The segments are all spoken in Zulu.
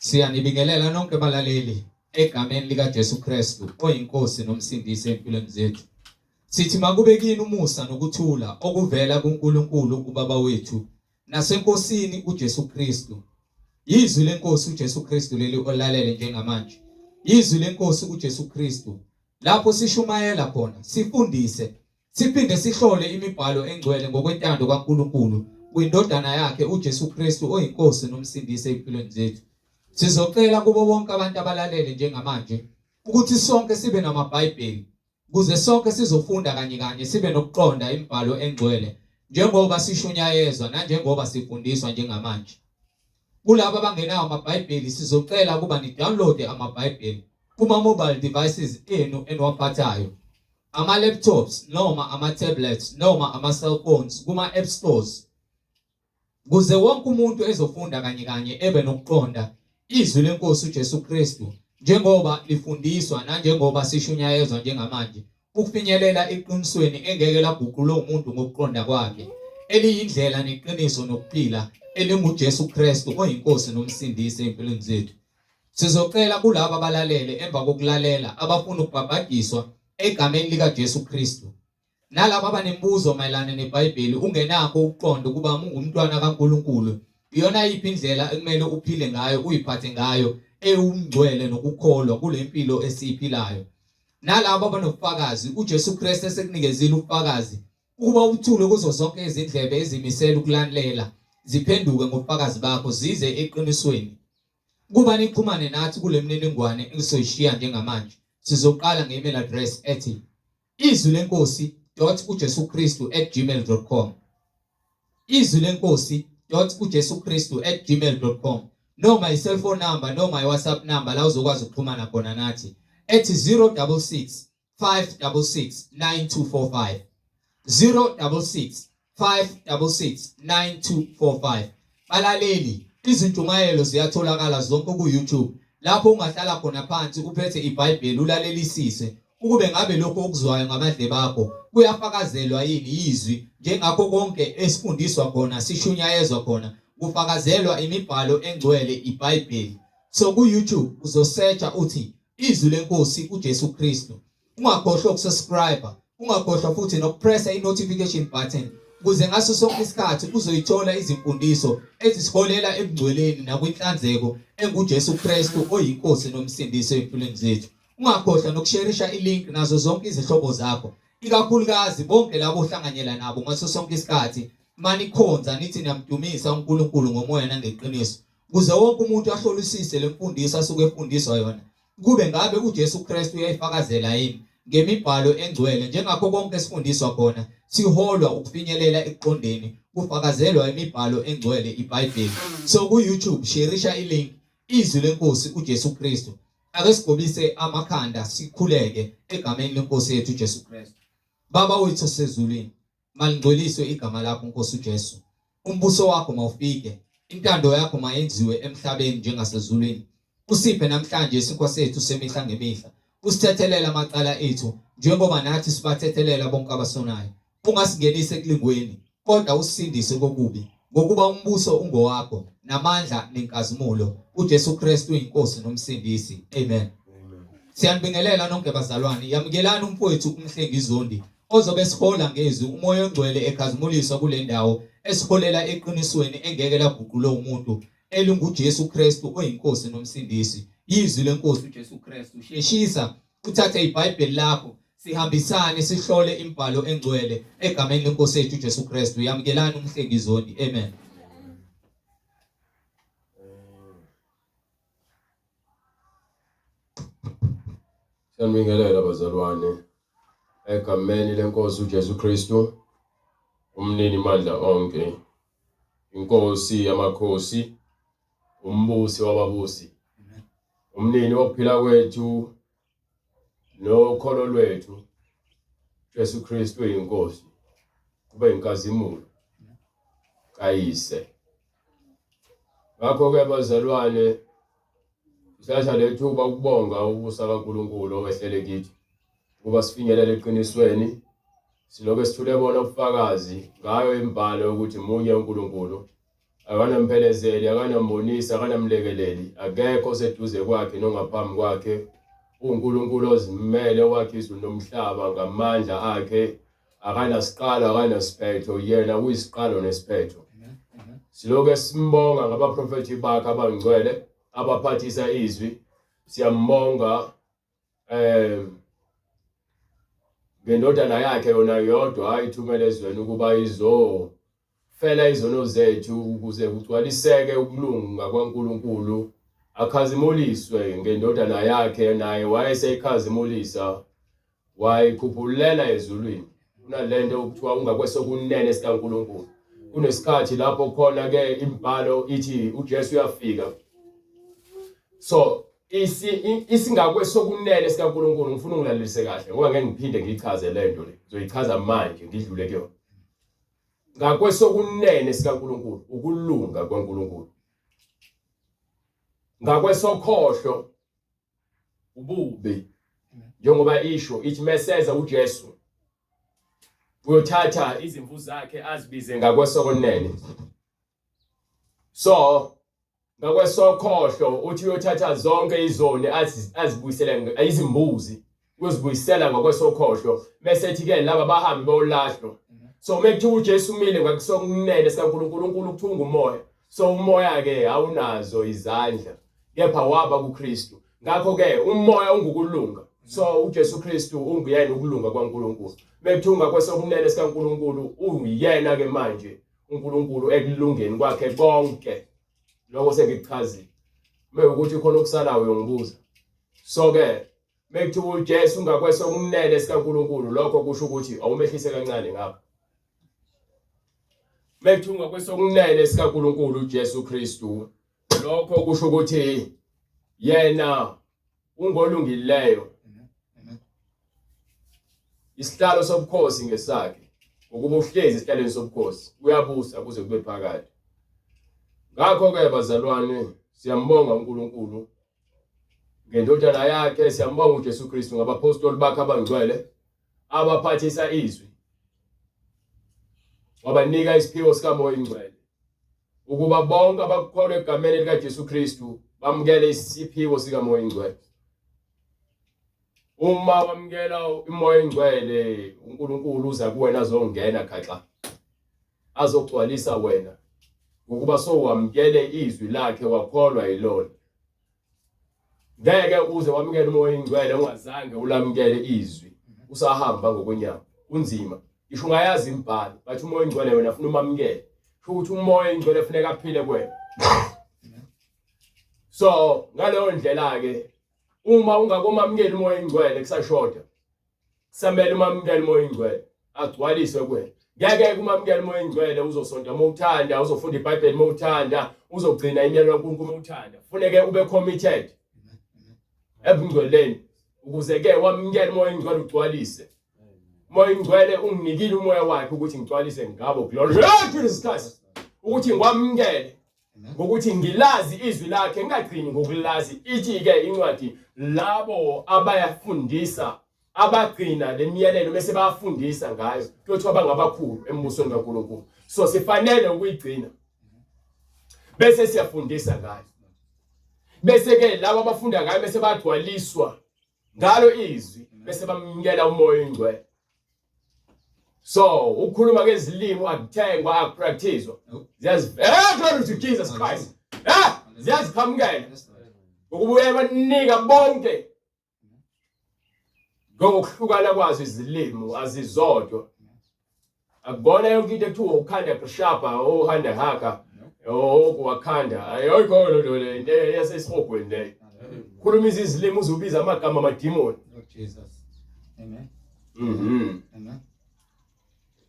Siyanibingelela nonke balaleli egameni likaJesu Kristu oyiNkosi nomsindisi empilweni zethu. Sithi makube kini umusa nokuthula okuvela kuNkulunkulu uBaba wethu naseNkosini uJesu Kristu. Yizwi lenkosi uJesu Kristu leli olalele njengamanje. Yizwi lenkosi uJesu Kristu lapho sishumayela khona, sifundise, siphinde sihlole imibhalo engcwele ngokwentando kaNkulunkulu kwindodana yakhe uJesu Kristu oyiNkosi nomsindisi empilweni zethu. Sizocela kubo bonke abantu abalalele njengamanje ukuthi sonke sibe namaBhayibheli ukuze sonke sizofunda kanye kanye sibe nokuqonda imibhalo engcwele njengoba sishunyayezwa nanjengoba sifundiswa njengamanje. Kulabo abangenawo amaBhayibheli sizocela ukuba ni-download amaBhayibheli kuma-mobile devices enu eniwaphathayo, ama-laptops noma ama-tablets noma ama-cellphones kuma-app stores kuze wonke umuntu ezofunda kanye kanye ebe nokuqonda izwi lenkosi uJesu Kristu njengoba lifundiswa nanjengoba sishunyayezwa njengamanje ukufinyelela eqinisweni engeke laguqulwa umuntu ngokuqonda kwakhe eliyindlela neqiniso nokuphila elinguJesu Kristu oyinkosi nomsindisi empilweni zethu. Sizocela kulabo abalalele emva kokulalela abafuna ukubhabhadiswa egameni likaJesu Kristu Nalabo abanemibuzo mayelana neBhayibheli ungenakho ukuqonda ukuba ungumntwana kaNkulunkulu, iyona yiphi indlela ekumele uphile ngayo, uyiphathe ngayo ewungcwele nokukholwa kule mpilo esiyiphilayo. Nalabo abanobufakazi, uJesu Kristu esekunikezile ubufakazi ukuba uthule kuzo zonke izindlebe ezimisela ukulalela, ziphenduke ngobufakazi bakho zize eqinisweni. Kuba nixhumane nathi kule mniningwane engizoyishiya njengamanje. Sizoqala nge-email address ethi Izwi lenkosi dot uJesu Kristu at gmail dot com. Izwi lenkosi dot uJesu Kristu at gmail dot com noma i-cellphone number noma i-WhatsApp number la uzokwazi ukuxhumana khona nathi ethi 066 566 9245 066 566 9245. Balaleli, izintshumayelo ziyatholakala zonke ku-YouTube lapho ungahlala khona phansi uphethe iBhayibheli ulalelisise ukube ngabe lokho okuzwayo ngamadlebe akho kuyafakazelwa yini yizwi njengakho konke esifundiswa khona sishunyayezwa khona kufakazelwa imibhalo engcwele iBhayibheli. So ku-YouTube uzosearcha uthi izwi lenkosi uJesu Kristu. Ungakhohlwa ukusubscribe, ungakhohlwa futhi nokupressa i-notification button ukuze ngaso sonke isikhathi uzoyithola izimfundiso ezisiholela ebungcweleni nakwinhlanzeko enguJesu Kristu oyiNkosi noMsindisi empilweni zethu. Ungakhohlwa nokusherisha ilink nazo zonke izihlobo zakho, ikakhulukazi bonke labo ohlanganyela nabo ngaso sonke isikhathi manikhonza nithi niyamdumisa uNkulunkulu ngomoya nangeqiniso, ukuze wonke umuntu ahlolisise le mfundiso asuke efundiswa yona Kube ngabe uJesu Kristu uyayifakazela yini ngemibhalo engcwele njengakho konke esifundiswa khona siholwa ukufinyelela ekuqondeni kufakazelwa imibhalo engcwele iBhayibheli. So ku YouTube sherisha ilink izwi lenkosi uJesu Kristu. Ake sigobise amakhanda sikhuleke egameni lenkosi yethu uJesu Kristu. Baba wethu osezulwini, Malingcweliswe igama lakho Nkosi uJesu. Umbuso wakho mawufike. Intando yakho mayenziwe emhlabeni njengasezulwini. Usiphe namhlanje isinkwa sethu semihla ngemihla. Usithethelele amacala ethu njengoba nathi sibathethelela bonke abasonayo. Ungasingenisi ekulingweni, kodwa usisindise kokubi. Ngokuba umbuso ungowakho, namandla nenkazimulo, uJesu Kristu iNkosi noMsindisi. Amen. Siyanibingelela nonke bazalwane. Yamukelani umfowethu uMhlengi Zondi ozobe esihola ngezwi uMoya oNgcwele ekhazimuliswa kule ndawo esiholela eqinisweni engeke laguqulwa umuntu elinguJesu Kristu oyiNkosi noMsindisi. Izwi lenkosi uJesu Kristu. Sheshisa uthathe iBhayibheli lakho sihambisane sihlole imibhalo engcwele egameni lenkosi yethu uJesu Kristu. Yamukelani uMhlengi Zondi. Amen. Siyanibingelela bazalwane egameni lenkosi uJesu Kristu umnini mandla onke inkosi yamakhosi umbusi wababusi umnini wokuphila kwethu nokholo lwethu Jesu Kristu uyinkosi kube inkazimulo kayise. Ngakho-ke bazalwane, sithatha lethuba ukubonga ubusa kaNkulunkulu owehlele kithi ukuba sifinyelele eqinisweni siloke sithule bona ubufakazi ngayo imibhalo ukuthi munye uNkulunkulu. Akanamphelezeli, akanambonisi, akanamlekeleli, akekho oseduze kwakhe nongaphambi kwakhe. UNkulunkulu ozimele owakhe izulu nomhlaba ngamandla akhe, akanasiqalo, akanasiphetho, yena uyisiqalo nesiphetho. Siloke simbonga ngabaprofethi bakhe abangcwele abaphathisa izwi. Siyambonga ngendodana yakhe yona yodwa ayithumele ezweni ukuba izofela izono zethu ukuze kugcwaliseke ukulunga kwaNkulunkulu akhazimuliswe ngendodana yakhe naye wayeseyikhazimulisa wayikhuphulela ezulwini kunalento okuthiwa ungakwesokunene sikaNkulunkulu kunesikhathi lapho khona ke imibhalo ithi uJesu uyafika so isingakwesokunene sikaNkulunkulu ngifuna ungilalelise kahle ngoba ngeke ngiphinde ngiyichaze le nto le ngizoyichaza manje ngidlule kuyona ngakwesokunene sikaNkulunkulu ukulunga kwaNkulunkulu ngakwesokhohlo ububi njengoba isho ithi meseza uJesu uyothatha izimvu zakhe azibize ngakwesokunene so ngakwesokhohlo uthi uyothatha zonke izoni azibuyisele izimbuzi uyozibuyisela ngakwesokhohlo bese ethi ke laba bahambe bayolahlwa so uma kuthiwa uJesu umile ngakusokunene sikaNkulunkulu uNkulunkulu kuthiwa ungumoya so umoya ke awunazo izandla kepha waba kuKristu ngakho ke umoya ungukulunga so uJesu Kristu unguyena ukulunga kwaNkulunkulu mekuthiwa ngakwesokunene sikaNkulunkulu unguyena ke manje uNkulunkulu ekulungeni kwakhe konke lokho sengikuchazile mekuthi khona okusalayo uyongibuza so ke mekuthiwa uJesu ngakwesokunene sikaNkulunkulu lokho kusho ukuthi awumehlise kancane ngapha mekuthiwa ngakwesokunene sikaNkulunkulu uJesu Kristu lokho kusho ukuthi yena ungolungileyo isihlalo sobukhosi ngesakhe ngokuba uhlezi esihlalweni sobukhosi uyabusa kuze kube phakade ngakho-ke bazalwane siyambonga uNkulunkulu ngendodana yakhe siyambonga uJesu Kristu ngabaphostoli bakhe abangcwele abaphathisa izwi wabanika isiphiwo sikaMoya ingcwele ukuba bonke abakukholwa egameni likaJesu Kristu bamukele isiphiwo sikaMoya ingcwele uma wamukela uMoya ingcwele uNkulunkulu uza kuwena azongena khaxa azogcwalisa wena ngokuba sowamukele izwi lakhe wakholwa yilona ngeke uze wamukele umoya ingcwele ungazange ulamukele izwi usahamba ngokwenyama kunzima ngisho ungayazi imibhalo bathi umoya ingcwele wena funa umamukele kusho ukuthi umoya ingcwele funeka aphile kuwena so ngaleyo ndlela ke uma ungakomamukeli umoya ingcwele kusashoda Samele umamukele umoya oyingcwele agcwaliswe kuwena. Ngeke kumamukele umoya oyingcwele uzosonta uma uthanda, uzofunda iBhayibheli uma uthanda, uzogcina imiyalelo kaNkulunkulu uma uthanda. Funeke ube committed ebungcweleni ukuze ke wamukele umoya oyingcwele ugcwalise. Umoya oyingcwele unginikile umoya wakhe ukuthi ngigcwalise ngabo. Glory to Jesus Christ. Ukuthi ngiwamukele ngokuthi ngilazi izwi lakhe ngingagcini ngokulazi ithi-ke incwadi labo abayafundisa abagcina le miyalelo bese bayafundisa ngayo kuyothiwa bangabakhulu embusweni kaNkulunkulu so sifanele ukuyigcina bese siyafundisa ngayo bese ke labo abafunda ngayo bese bagcwaliswa ngalo izwi bese bamnikela umoya oyingcwele So ukukhuluma ngezilimi akuthengwa akupracticewa. Ziyazivela glory to Jesus Christ. Eh ziyaziqhamukela. Ngokuba uyabanika bonke ngokuhlukana kwazo izilimi azizodwa. Akubona yonke into ekuthiwa ukhanda kushapa ohanda haka okuwakhanda ayikho lento le into yasesihogweni leyo. Khuluma izilimi uzobiza amagama amadimoni. Jesus. Amen. Amen.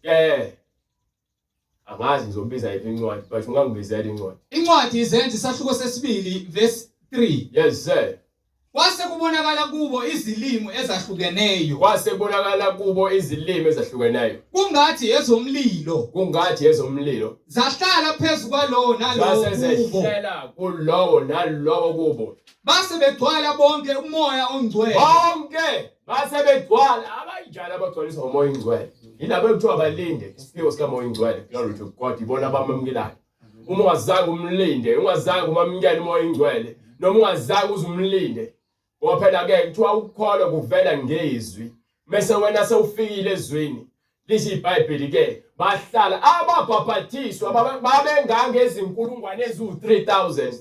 Eh. Angazi ngizobiza yiphi incwadi but ungangibizela incwadi. Incwadi izenzo isahluko sesibili verse 3. Yes sir. Kwase kubonakala kubo izilimi ezahlukeneyo. Kwase kubonakala kubo izilimi ezahlukeneyo. Kungathi ezomlilo. Kungathi ezomlilo. Zahlala phezu kwalowo nalowo kubo. Zase kulowo nalowo kubo. Base begcwala bonke umoya ongcwele. Bonke base begcwala abanjani abagcwaliswa ngomoya ongcwele. Yilabo ekuthiwa balinde isiphiwo sikamoya ongcwele. Glory to God ibona abamamukelayo. Uma ungazange umlinde, ungazange umamukele uMoya oyiNgcwele, noma ungazange uze umlinde. Ngoba phela ke kuthiwa ukukholwa kuvela ngezwi. Mese wena sewufikile ezwini. Lithi iBhayibheli ke bahlala ababhabhathiswa babengangezinkulungwane eziwu-3000.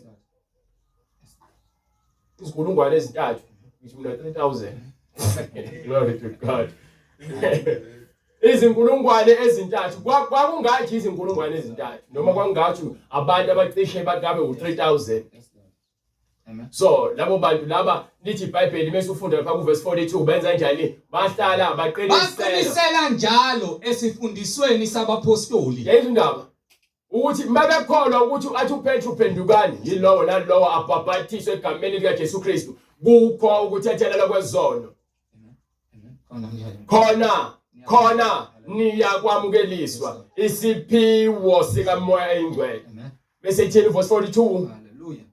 Izinkulungwane ezintathu. Ngisho mina 3000. Glory to God. Izinkulungwane ezintathu kwakungathi izinkulungwane ezintathu noma kwakungathi abantu abacishe bakabe u-3000. So labo bantu laba lithi iBhayibheli mase ufunda lapha kuverse 42 benza njani? Bahlala baqinisela. Baqinisela njalo esifundisweni sabaphostoli. Yayizwa indaba ukuthi mabekholwa ukuthi athi uPetru phendukani yilowo nalowo abhabhathiswe egameni likaJesu Kristu kukho ukuthethelelwa kwezono. Khona khona niyakwamukeliswa isiphiwo sikaMoya oyiNgcwele. Bese ithini verse 42? Hallelujah.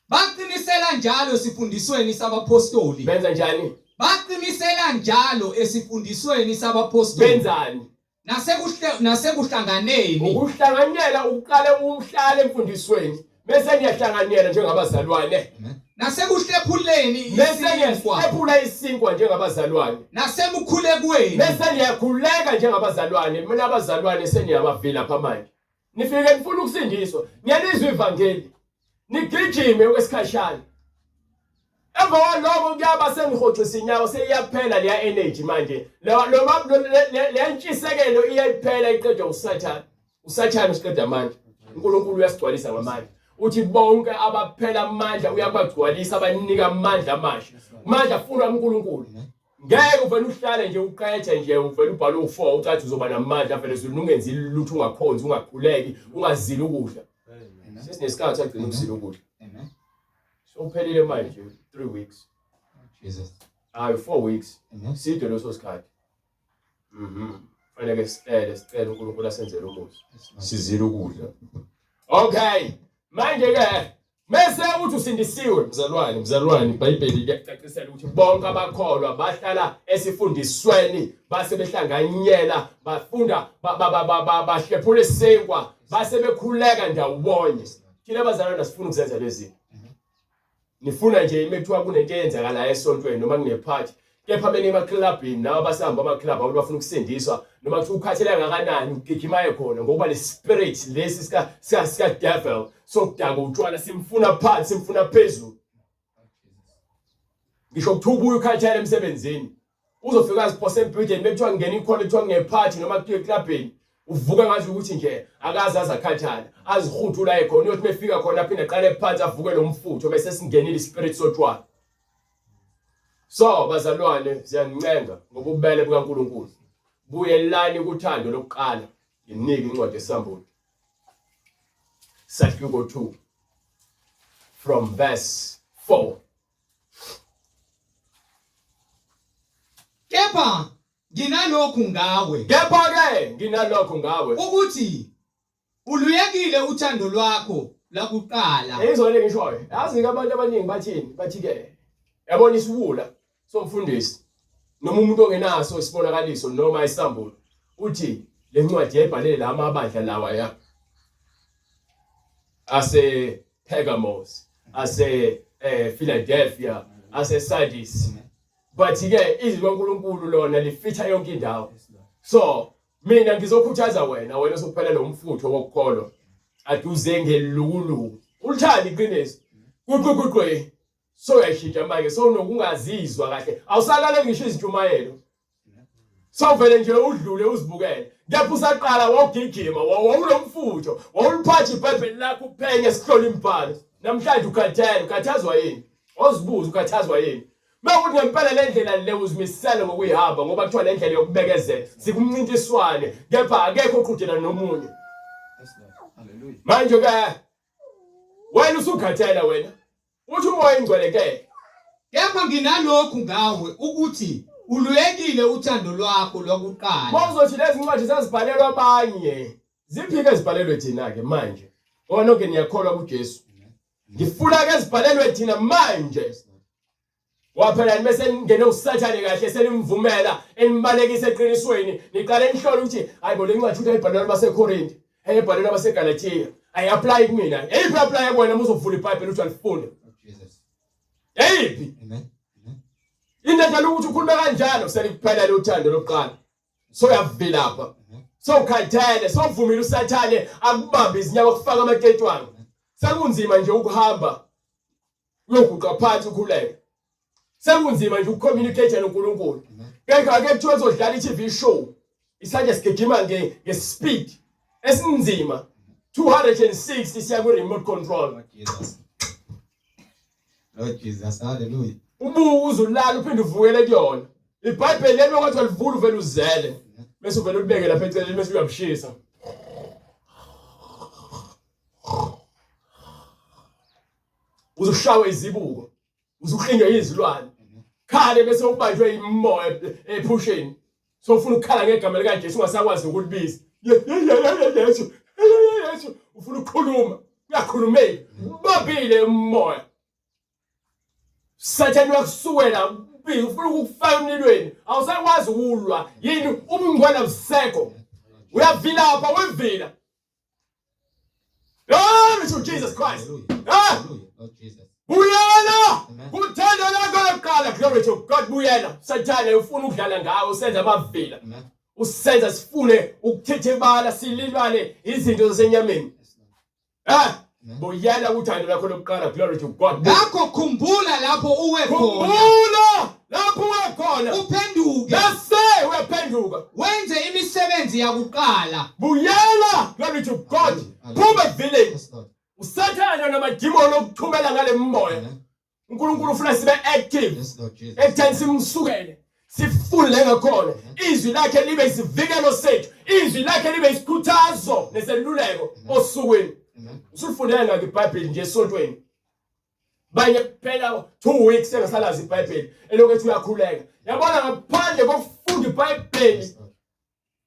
Baqinisela njalo esifundisweni sabaphostoli. Benza njani? Baqinisela njalo esifundisweni sabaphostoli. Benzani? Nasekuhle nasekuhlanganeni. Ukuhlanganyela ukuqale uhlale emfundisweni bese niyahlanganyela njengabazalwane. Nasekuhlephuleni Bese isinkwa. niyahlephula isinkwa njengabazalwane. Nasemukhulekweni. Bese niyakhuleka njengabazalwane. Mina abazalwane seniyabavila pha manje. Nifike nifuna ukusindiswa. Niyalizwa ivangeli. Nigijime okwesikhashana. Emva kwaloko kuyaba senihoxisa inyawo seyiyaphela leya energy manje. Leya ntshisekelo iyayiphela iqedwa uSathane. USathane usiqeda amandla. uNkulunkulu uyasigcwalisa ngamandla. Uthi bonke abaphela amandla uyabagcwalisa abanika amandla amasha. Amandla afunwa uNkulunkulu. Ngeke uvele uhlale nje uqethe nje uvele ubhale u4 ucathi uzoba namandla vele ezulwini ungenzi lutho ungakhonzi ungakhuleki ungazili ukudla. Sesinesikhathi agcina ukuzila ukudla. Amen. Sophelile manje 3 weeks. Jesus. Hayi 4 weeks. Amen. Side leso sikhathi. Mhm. Fanele sicele sicele uNkulunkulu asenzele umusa. Sizile ukudla. Okay. Manje ke mese uthi usindisiwe mzalwane mzalwane iBhayibheli liyakucacisela ukuthi bonke abakholwa bahlala esifundisweni base behlanganyela bafunda bahlephula isinkwa base bekhuleka ndawonye. Thina abazalwane asifuni ukuzenza lezi zinto. Nifuna nje uma kuthiwa kunento eyenzakalayo esontweni noma kunephathi kepha bene emaklabhini nawe abasahamba amaklabhu abantu bafuna ukusindiswa noma kuthiwa ukhathele kangakanani ugijimaye khona ngokuba le spirit lesi sika sika sika devil sokudaka utshwala simfuna phansi simfuna phezulu ngisho kuthiwa ubuye ukhathele emsebenzini Uzofika aziphose embhedeni bekuthiwa kungena ikhona kuthiwa kunephathi noma kuthiwa eklabhini uvuka ngazi ukuthi nje akaze azakhathala azihuthula ekhona uyothi mefika khona aphinde aqale phansi avuke lo mfutho bese singenile ispirit sotshwala so bazalwane siyanincenga ngobubele bukaNkuluNkulu buyelani kuthando lokuqala nginike incwadi esambulo sahluko 2 from verse 4 Kepha nginalokhu ngawe. Kepha ke nginalokhu ngawe. Ukuthi uluyekile uthando lwakho lwakuqala. Yizona engishoyo. Yazi ke abantu abaningi bathini? Bathi ke yabona isiwula somfundisi noma umuntu ongenaso isibonakaliso noma isambulo uthi le ncwadi yayibhalele la amabandla lawa ya ase Pergamos, ase eh, Philadelphia, ase Sardis. But ke izwi kaNkuluNkulu lona lifitha yonke indawo. So mina ngizokhuthaza wena wena osuphelele umfutho wokukholwa. Aduze ngelukuluku. Ulithanda iqiniso. Kuququqwe. So uyashintsha manje sewunokungazizwa kahle. Awusalaleli ngisho izintshumayelo. Sawuvele nje udlule uzibukele. Kepha usaqala wawugijima, wawunomfutho, wawuliphatha iBhayibheli lakho uphenye sihlole imibhalo. Namhlanje ukhathele, ukhathazwa yini? Ozibuza ukhathazwa yini? Mawukuthi ngempela le ndlela le uzimisele ngokuyihamba ngoba kuthiwa le ndlela yokubekezela sikumncintiswane kepha akekho oqhudelana nomunye. Manje ke wena usukhathele wena. Uthi uMoya oyiNgcwele ke. Kepha nginalokhu ngawe ukuthi uluyekile uthando lwakho lwakuqala. Mawuzothi lezi ncwadi zazibhalelwa abanye, ziphike ezibhalelwe thina ke manje. Ngoba nonke niyakholwa kuJesu. Ngifuna ke zibhalelwe thina manje. Waphela bese ningene uSathane kahle senimvumela enibalekise eqinisweni niqale nihlole ukuthi hayibo le ncwadi uthi ayibhalelwa abaseKorinte, ayibhalelwa abaseGalathiya. Ayi-apply kumina. Eyiphi apply kuwena uma uzovula iBhayibheli uthi alifunde? Jesus. Eyiphi? Amen. Amen. Into edala ukuthi ukhulume kanjalo selikuphelele uthando lokuqala. Soyavilapha. Sowukhathele, sowuvumile uSathane akubambe izinyawo akufaka amaketwane. Sekunzima nje ukuhamba uyoguqa phansi ukhuleke. Sekunzima nje ukucommunicate noNkulunkulu. Kekho ake kuthiwa ezodlala i-TV show. Isandla sigijima nge ngespeed esinzima 260 siya ku remote control. Lord Jesus. Lord Jesus. Hallelujah. Ubuka uzulala uphinde uvukele kuyona. IBhayibheli lelo kwathi walivula uvele uzele. Bese uvele ulibeke lapha eceleni bese uyabushisa. Uzushawe izibuko. Uzuhlinjwe izilwane. Khale bese ubanjwe imoya ephusheni. Sofuna ukukhala ngegama likaJesu ungasakwazi ukulibiza. Yesu. Yesu ufuna ukukhuluma. Uyakhulumeki. Ubambile umoya. Sathane uyakusukela ufuna ukukufaka emlilweni. Awusakwazi ukulwa. Yini ubungcwele busekho. Uyavilapha wevila. Glory to Jesus Christ. Hallelujah. Hallelujah. Lord Jesus. Buyela! Amen. Kuthando lakho lokuqala. Glory to God. Buyela. Sathane ufuna ukudlala ngawe usenza amavila. Amen. Usenza sifune ukuthethebala sililwane izinto zasenyameni. Yes, Lord. Eh? Amen. Buyela uthando lakho lokuqala. Glory to God. Ngakho khumbula lapho uwe khona. Khumbula lapho uwe khona. Uphenduke. Bese uyaphenduka. Wenze imisebenzi yakuqala. Buyela. Glory to God. Hallelujah. Phuma evileni. Yes, Lord. Usathane namadimoni okuthumela ngale mimoya. Amen. uNkulunkulu ufuna sibe active Yes, Lord Jesus. ekutheni simsukele sifunde ngakhona izwi lakhe libe isivikelo sethu izwi lakhe libe isikhuthazo neseluleko osukwini Amen. usulifunde ngakho iBhayibheli nje esontweni banye kuphela 2 weeks engasalazi iBhayibheli elokhu ethi uyakhuleka yabona ngaphandle kokufunda iBhayibheli Yes, Lord.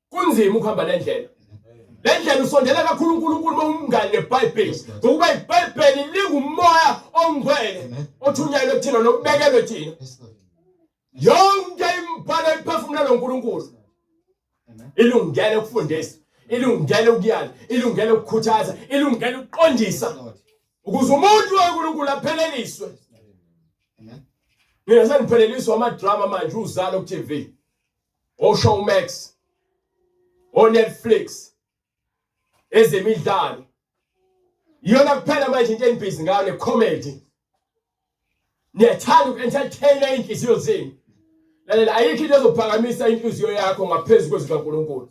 kunzima ukuhamba le ndlela le ndlela usondela kakhulu uNkulunkulu uma umngane neBhayibheli ngokuba iBhayibheli lingumoya ongcwele Amen. othunyelwe kuthina nokubekelwe thina Yes, Lord. yonke imibhalo iphefumulelwe uNkulunkulu Amen. ilungele ukufundisa ilungele ukuyala ilungele ukukhuthaza ilungele ukuqondisa Yes, Lord. ukuze umuntu kaNkulunkulu apheleliswe Amen. mina sengipheleliswa amadrama manje uzalo ku-TV oShowmax oNetflix ezemidlalo iyona kuphela manje into enibhizi ngayo ne-comedy niyathanda uku-entertaina iy'nhliziyo zenu lalela ayikho into ezophakamisa inhliziyo yakho ngaphezu kwezwi kaNkulunkulu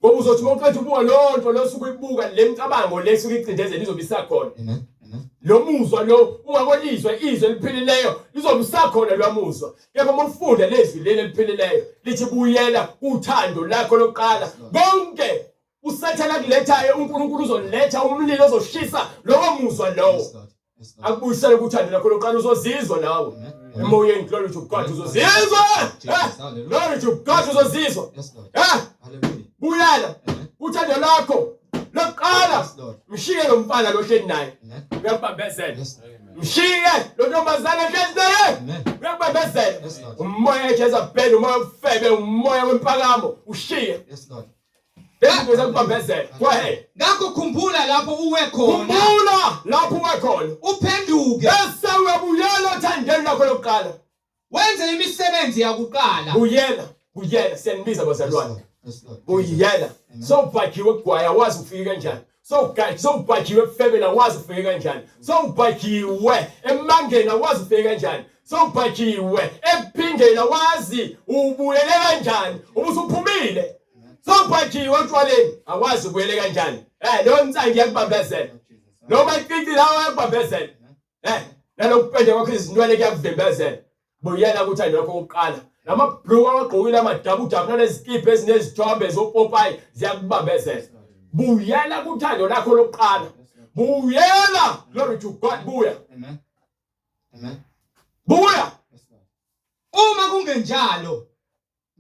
ngoba uzothi uma uqeda ubuka leyo nto leyo suke uyibuka le micabango le suke icindezela izobe isakhona Amen. Amen. lo muzwa lo ungakolizwa izwi eliphilileyo lizobe usakhona lwamuzwa kepha uma ufunda lezwi leli eliphilileyo lithi buyela kuthando lakho lokuqala konke usathane akulethayo uNkulunkulu uzoletha umlilo ozoshisa lowo muzwa lowo Yes, Lord. Yes, Lord. akubuyisele kuthando lakho lokuqala uzozizwa nawe Amen. emoyeni glory to God uzozizwa Jesus, Eh, hallelujah. glory to God uzozizwa Yes, Lord. eh Hallelujah. buyela Amen. uthando lakho lokuqala Yes, Lord. mshiye lo mfana lo hleli naye Amen. uyakubambezela Yes, Lord. mshiye lo ntombazane ohleli naye Amen. uyakubambezela Yes, Lord. umoya wejezabheli umoya wobufebe umoya wempakamo ushiye Yes, Lord. lezinto zakubambezela go ahead Ngakho khumbula lapho uwe khona. khumbula lapho uwe khona Uphenduke. bese uyabuyela othandeni lakho lokuqala Wenze imisebenzi yakuqala. buyela buyela siyanibiza bazalwane Yes, Lord. buyela sowubhajiwe kugwaya wazi ufike kanjani sowubhajiwe ekufebeni awazi ufike kanjani sowubhajiwe emangeni awazi ufike kanjani sowubhajiwe ekuphingeni awazi ubuyele kanjani ubusuphumile sowubhajiwe otshwaleni awazi ubuyele kanjani eh leyo nsangi iyakubambezela noma icici lawo ayakubambezela eh nalokupenda kwakho izintwele kuyakuvimbezela buyela kuthando lakho kokuqala lamabhluku awagqokile amadabudabu nalezikibha ezinezithombe zopopayi ziyakubambezela buyela kuthando lakho lokuqala buyela glory to God buya Amen. Amen. buya Yes, Lord. Uma kungenjalo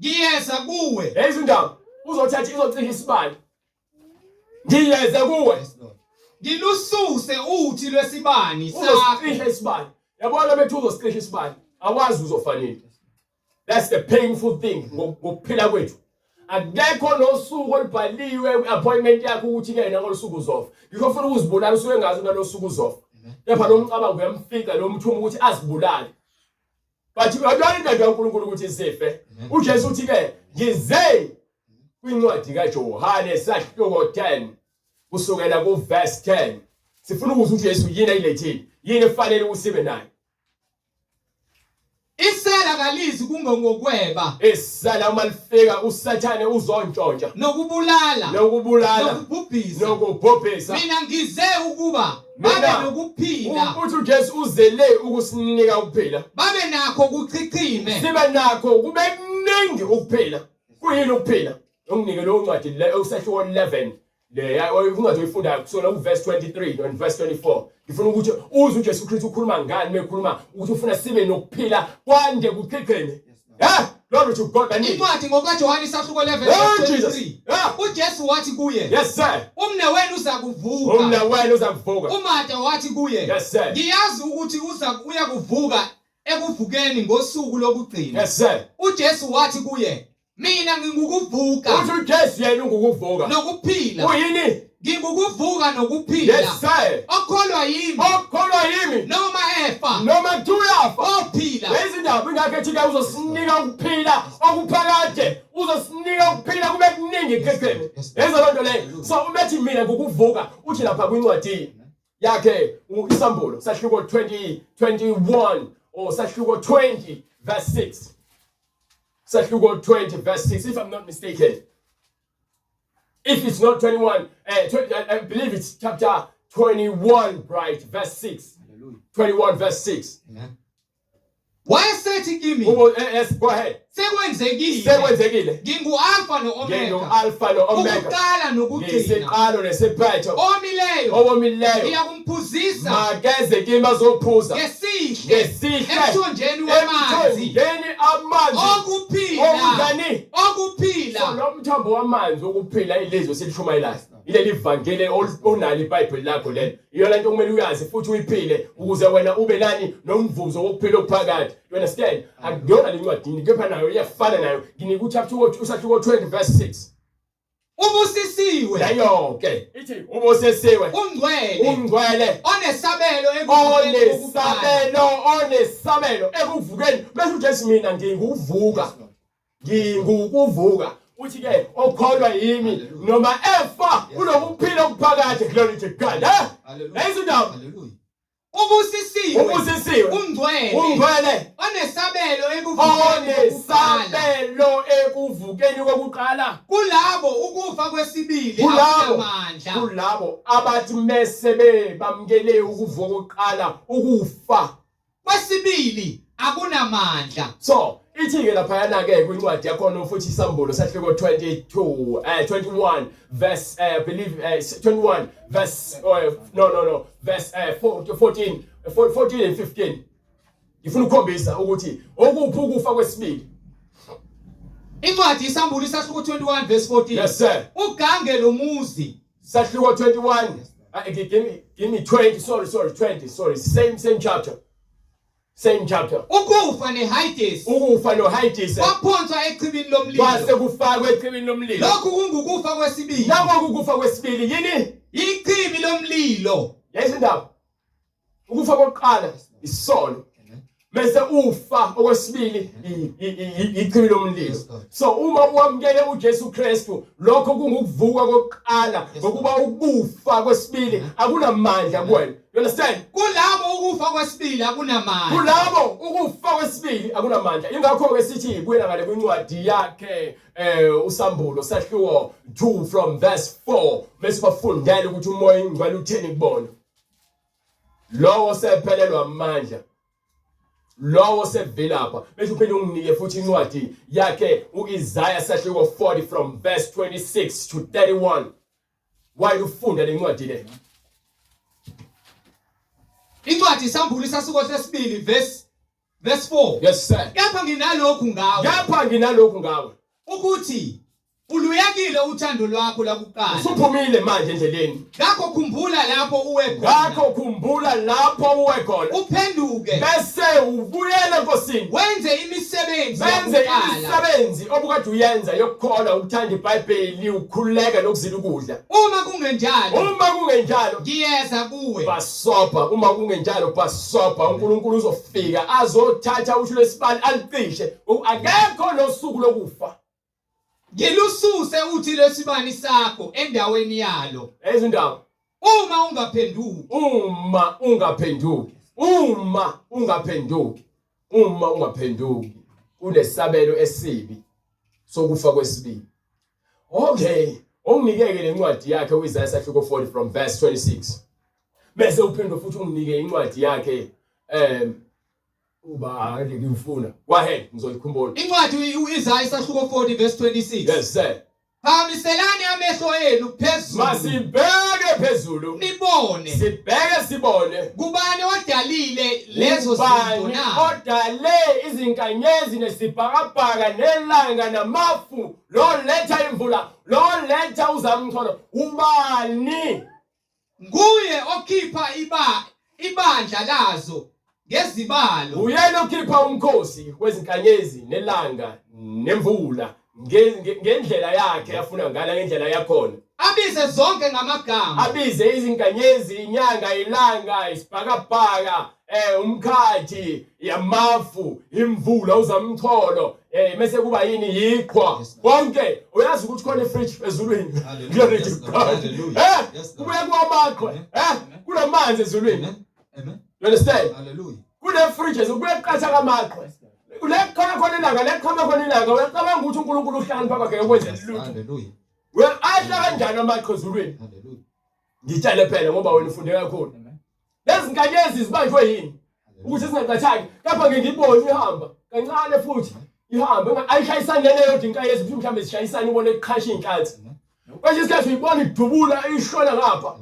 ngiyeza kuwe. lezi ndaba uzothatha izocisha isibani ngiyeza kuwe Yes, Lord. Ngilususe uthi lwesibani sakho. uzosicisha isibani yabona bethu uzosicisha isibani awazi uzofanele that's the painful thing ngokuphila kwethu Akekho nosuku olubhaliwe kwi-appointment yakho ukuthi ke yena ngolusuku uzofa. Yikho ufuna ukuzibulala usuke engazi nalosuku uzofa. Kepha lo mcabango uyamfica lo mthuma ukuthi azibulale. But uyayona intando kaNkulunkulu ukuthi sife. UJesu uthi ke ngize kwincwadi kaJohane sahluko 10 kusukela kuverse 10. Sifuna ukuzwa uJesu yini ayilethile, yini efanele ukuthi sibe nayo. Isela kalizi kungongokweba. Isela uma lifika uSathane uzontshontsha. Nokubulala. Nokubulala. Nokubhubhisa. Nokubhubhisa. Mina ngize ukuba babe nokuphila. Uthi uJesu uzele ukusinika ukuphila. Babe nakho kuchichime. Sibe nakho kube kuningi ukuphila. Kuyini ukuphila? Unginike leyo ncwadi le usahluko 11 leya incwadi oyifundayo kusukela kuverse 23 and verse 24. Ngifuna ukuthi uzwe uJesu Kristu ukhuluma ngani mekhuluma ukuthi ufuna sibe nokuphila kwande kuchichime. Eh, glory to God. Baningi. Incwadi ngokaJohane isahluko 11 Oh, verse Jesus. 23. Yeah. UJesu wathi kuye, Yes sir. umnewenu uzakuvuka. Umnewenu uzakuvuka. UMarta wathi kuye, Yes sir. ngiyazi ukuthi uza uyakuvuka ekuvukeni ngosuku lokugcina. Yes sir. UJesu wathi kuye, mina ngingukuvuka Uthi uJesu yena ungukuvuka. nokuphila. Uyini? Ngingukuvuka nokuphila. Yes sir. Okholwa yimi Okholwa yimi noma efa noma kuthiwa uyafa. ophila. Lezi ndaba ingakho ethi ke uzosinika ukuphila okuphakade, uzosinika ukuphila kube kuningi ekhekheni. Yezwa loo nto leyo. So uma ethi mina ngukuvuka, uthi lapha kwincwadi yakhe iSambulo sahluko 20 21 or sahluko 20 verse 6. Sahluko 20 verse 6 if I'm not mistaken. If it's not 21, 20, I believe it's chapter 21, right, verse 6. 21 verse 6. Amen. Wayesethi kimi, Yes, go ahead. sekwenzekile. Sekwenzekile. Ngingu-Alfa no-Omega. Ngingu-Alpha no-Omega. Ukuqala nokugcina. Ngisiqalo nesiphetho. Omileyo Owomileyo. ngiyakumphuzisa Makeze kimi azophuza. ngesihle Ngesihle. emthonjeni wamanzi Emthonjeni amanzi. okuphila. Okunjani? Okuphila. So lo mthombo wamanzi okuphila ilizwe silishumayelayo. Ileli vangeli onalo iBhayibheli lakho lelo. Iyona nto okumele uyazi futhi uyiphile ukuze wena ube nani nomvuzo wokuphila okuphakade. You understand? Akuyona le ncwadini kepha nayo iyafana nayo. Nginika uchapter usahluko 20 verse 6. Ubusisiwe. Leyo ke ithi ubusisiwe. Ungcwele. Ungcwele. Onesabelo ekuvukeni kokuqala. Onesabelo, onesabelo ekuvukeni. Bese uJesu mina nginguvuka. Ngingukuvuka. Uthi ke okholwa yimi noma efa unokuphila okuphakade. Glory to God. Eh? Hallelujah. Lezo ndaba. Hallelujah. Ubusisiwe. Ubusisiwe. Ungcwele. Ungcwele. Onesabelo ekuvukeni kokuqala. Onesabelo ekuvukeni kokuqala. Kulabo ukufa kwesibili Kulabo akunamandla. kulabo abathi mese bebamukele ukuvuka kokuqala ukufa. Kwesibili akunamandla. So ithi ke laphayana ke kwincwadi yakhona futhi iSambulo sahluko 22 21 verse believe 21 verse no no no verse 14 14 and 15. Ngifuna ukukhombisa ukuthi okuphi ukufa kwesibili. Incwadi iSambulo isahluko 21 verse 14. Yes sir. Ugange lomuzi. Sahluko 21. Give me 20, sorry, sorry, 20, sorry. Same chapter. Same chapter. Ukufa neHades. Ukufa noHades. Kwaphonswa echibini lomlilo. Kwase kufakwe echibini lomlilo. Lokhu kungukufa kwesibili. Nakho kukufa kwesibili yini? Ichibi lomlilo. Yayizwa indaba. Ukufa kokuqala isono. Bese ufa okwesibili ichibi lomlilo. So uma wamukele uJesu Kristu lokho kungukuvuka kokuqala ngokuba ukufa kwesibili akunamandla kuwena. You understand? Kulabo ukufa kwesibili akunamandla. Kulabo ukufa kwesibili akunamandla. Ingakho ke sithi buyela ngale kwincwadi yakhe uSambulo sahluko 2 from verse 4 bese bafundela ukuthi uMoya oNgcwele utheni kubona. Lowo sephelelwa amandla. Lowo sevilapha bese uphinde unginike futhi incwadi yakhe uIsaiah sahluko 40 from verse 26 to 31. Why ufunda lencwadi le? Incwadi iSambulo isahluko sesibili verse 4. Yes sir. Kepha nginalokhu ngawe. Kepha nginalokhu ngawe. Ukuthi Uluyekile uthando lwakho lakuqala. Usuphumile manje endleleni. Ngakho khumbula lapho uwe khona. Ngakho khumbula lapho uwe khona. Uphenduke. Bese ubuyele eNkosini. Wenze imisebenzi Wenze yakuqala. imisebenzi obukade uyenza yokukholwa, ukuthanda iBhayibheli, ukukhululeka nokuzila ukudla. Uma kungenjalo, Uma kungenjalo, ngiyeza kuwe. basobha. Uma kungenjalo, basobha. uNkulunkulu uzofika azothatha ushu lwesibani alicishe. Akekho nosuku lokufa. Ngilususe uthi lwesibani sakho endaweni yalo. Ezindaba. Uma ungaphenduki. Uma ungaphenduki. Uma ungaphenduki. Uma ungaphenduki kunesabelo esibi sokufa kwesibili. Okay, unginikeke lencwadi yakhe uIsaiah sahluko 40 from verse 26. Bese uphinde futhi unginike incwadi yakhe uba ake ngifuna. Go ahead, ngizoyikhumbula. Incwadi uIsaiah isahluko 40 verse 26. Yes sir. Phakamiselani amehlo enu phezulu. Masibheke phezulu. Nibone. Sibheke sibone. Kubani odalile lezo zinto na? Odale izinkanyezi nesibhakabhaka nelanga namafu, lo letha imvula, lo letha uzamcholo. Ubani? Nguye okhipha iba ibandla lazo ngezibalo. Uyena okhipha umkhosi wezinkanyezi nelanga nemvula ngendlela yakhe afuna ngala ngendlela yakhona. Abize zonke ngamagama. Abize izinkanyezi, inyanga, ilanga, isibhakabhaka, umkhathi, yamafu, imvula, uzamcholo, mase kuba yini yiqhwa. Konke uyazi ukuthi khona ifridge ezulwini. Glory to God. Kubuye kwamaqhwa, kunamanzi ezulwini. Amen. You understand? Hallelujah. Kune fridge kubuye kuqatha kamaqhwa. Kule khona khona ilanga, le khona khona ilanga, uyacabanga ukuthi uNkulunkulu uhlakanipha kwakhe ukwenza lutho. Hallelujah. Ahla kanjani amaqhwa ezulwini? Hallelujah. Ngitshele phela ngoba wena ufunde kakhulu. Lezi nkanyezi zibanjwe yini? Ukuthi zingaqathaki. Lapha ngeke ngibone ihamba kancane futhi ihambe ayishayisani lena yodwa inkanyezi ukuthi mhlawumbe zishayisana ubone iqhasha inhlansi. Kwesinye isikhathi uyibona idubula ishona ngapha.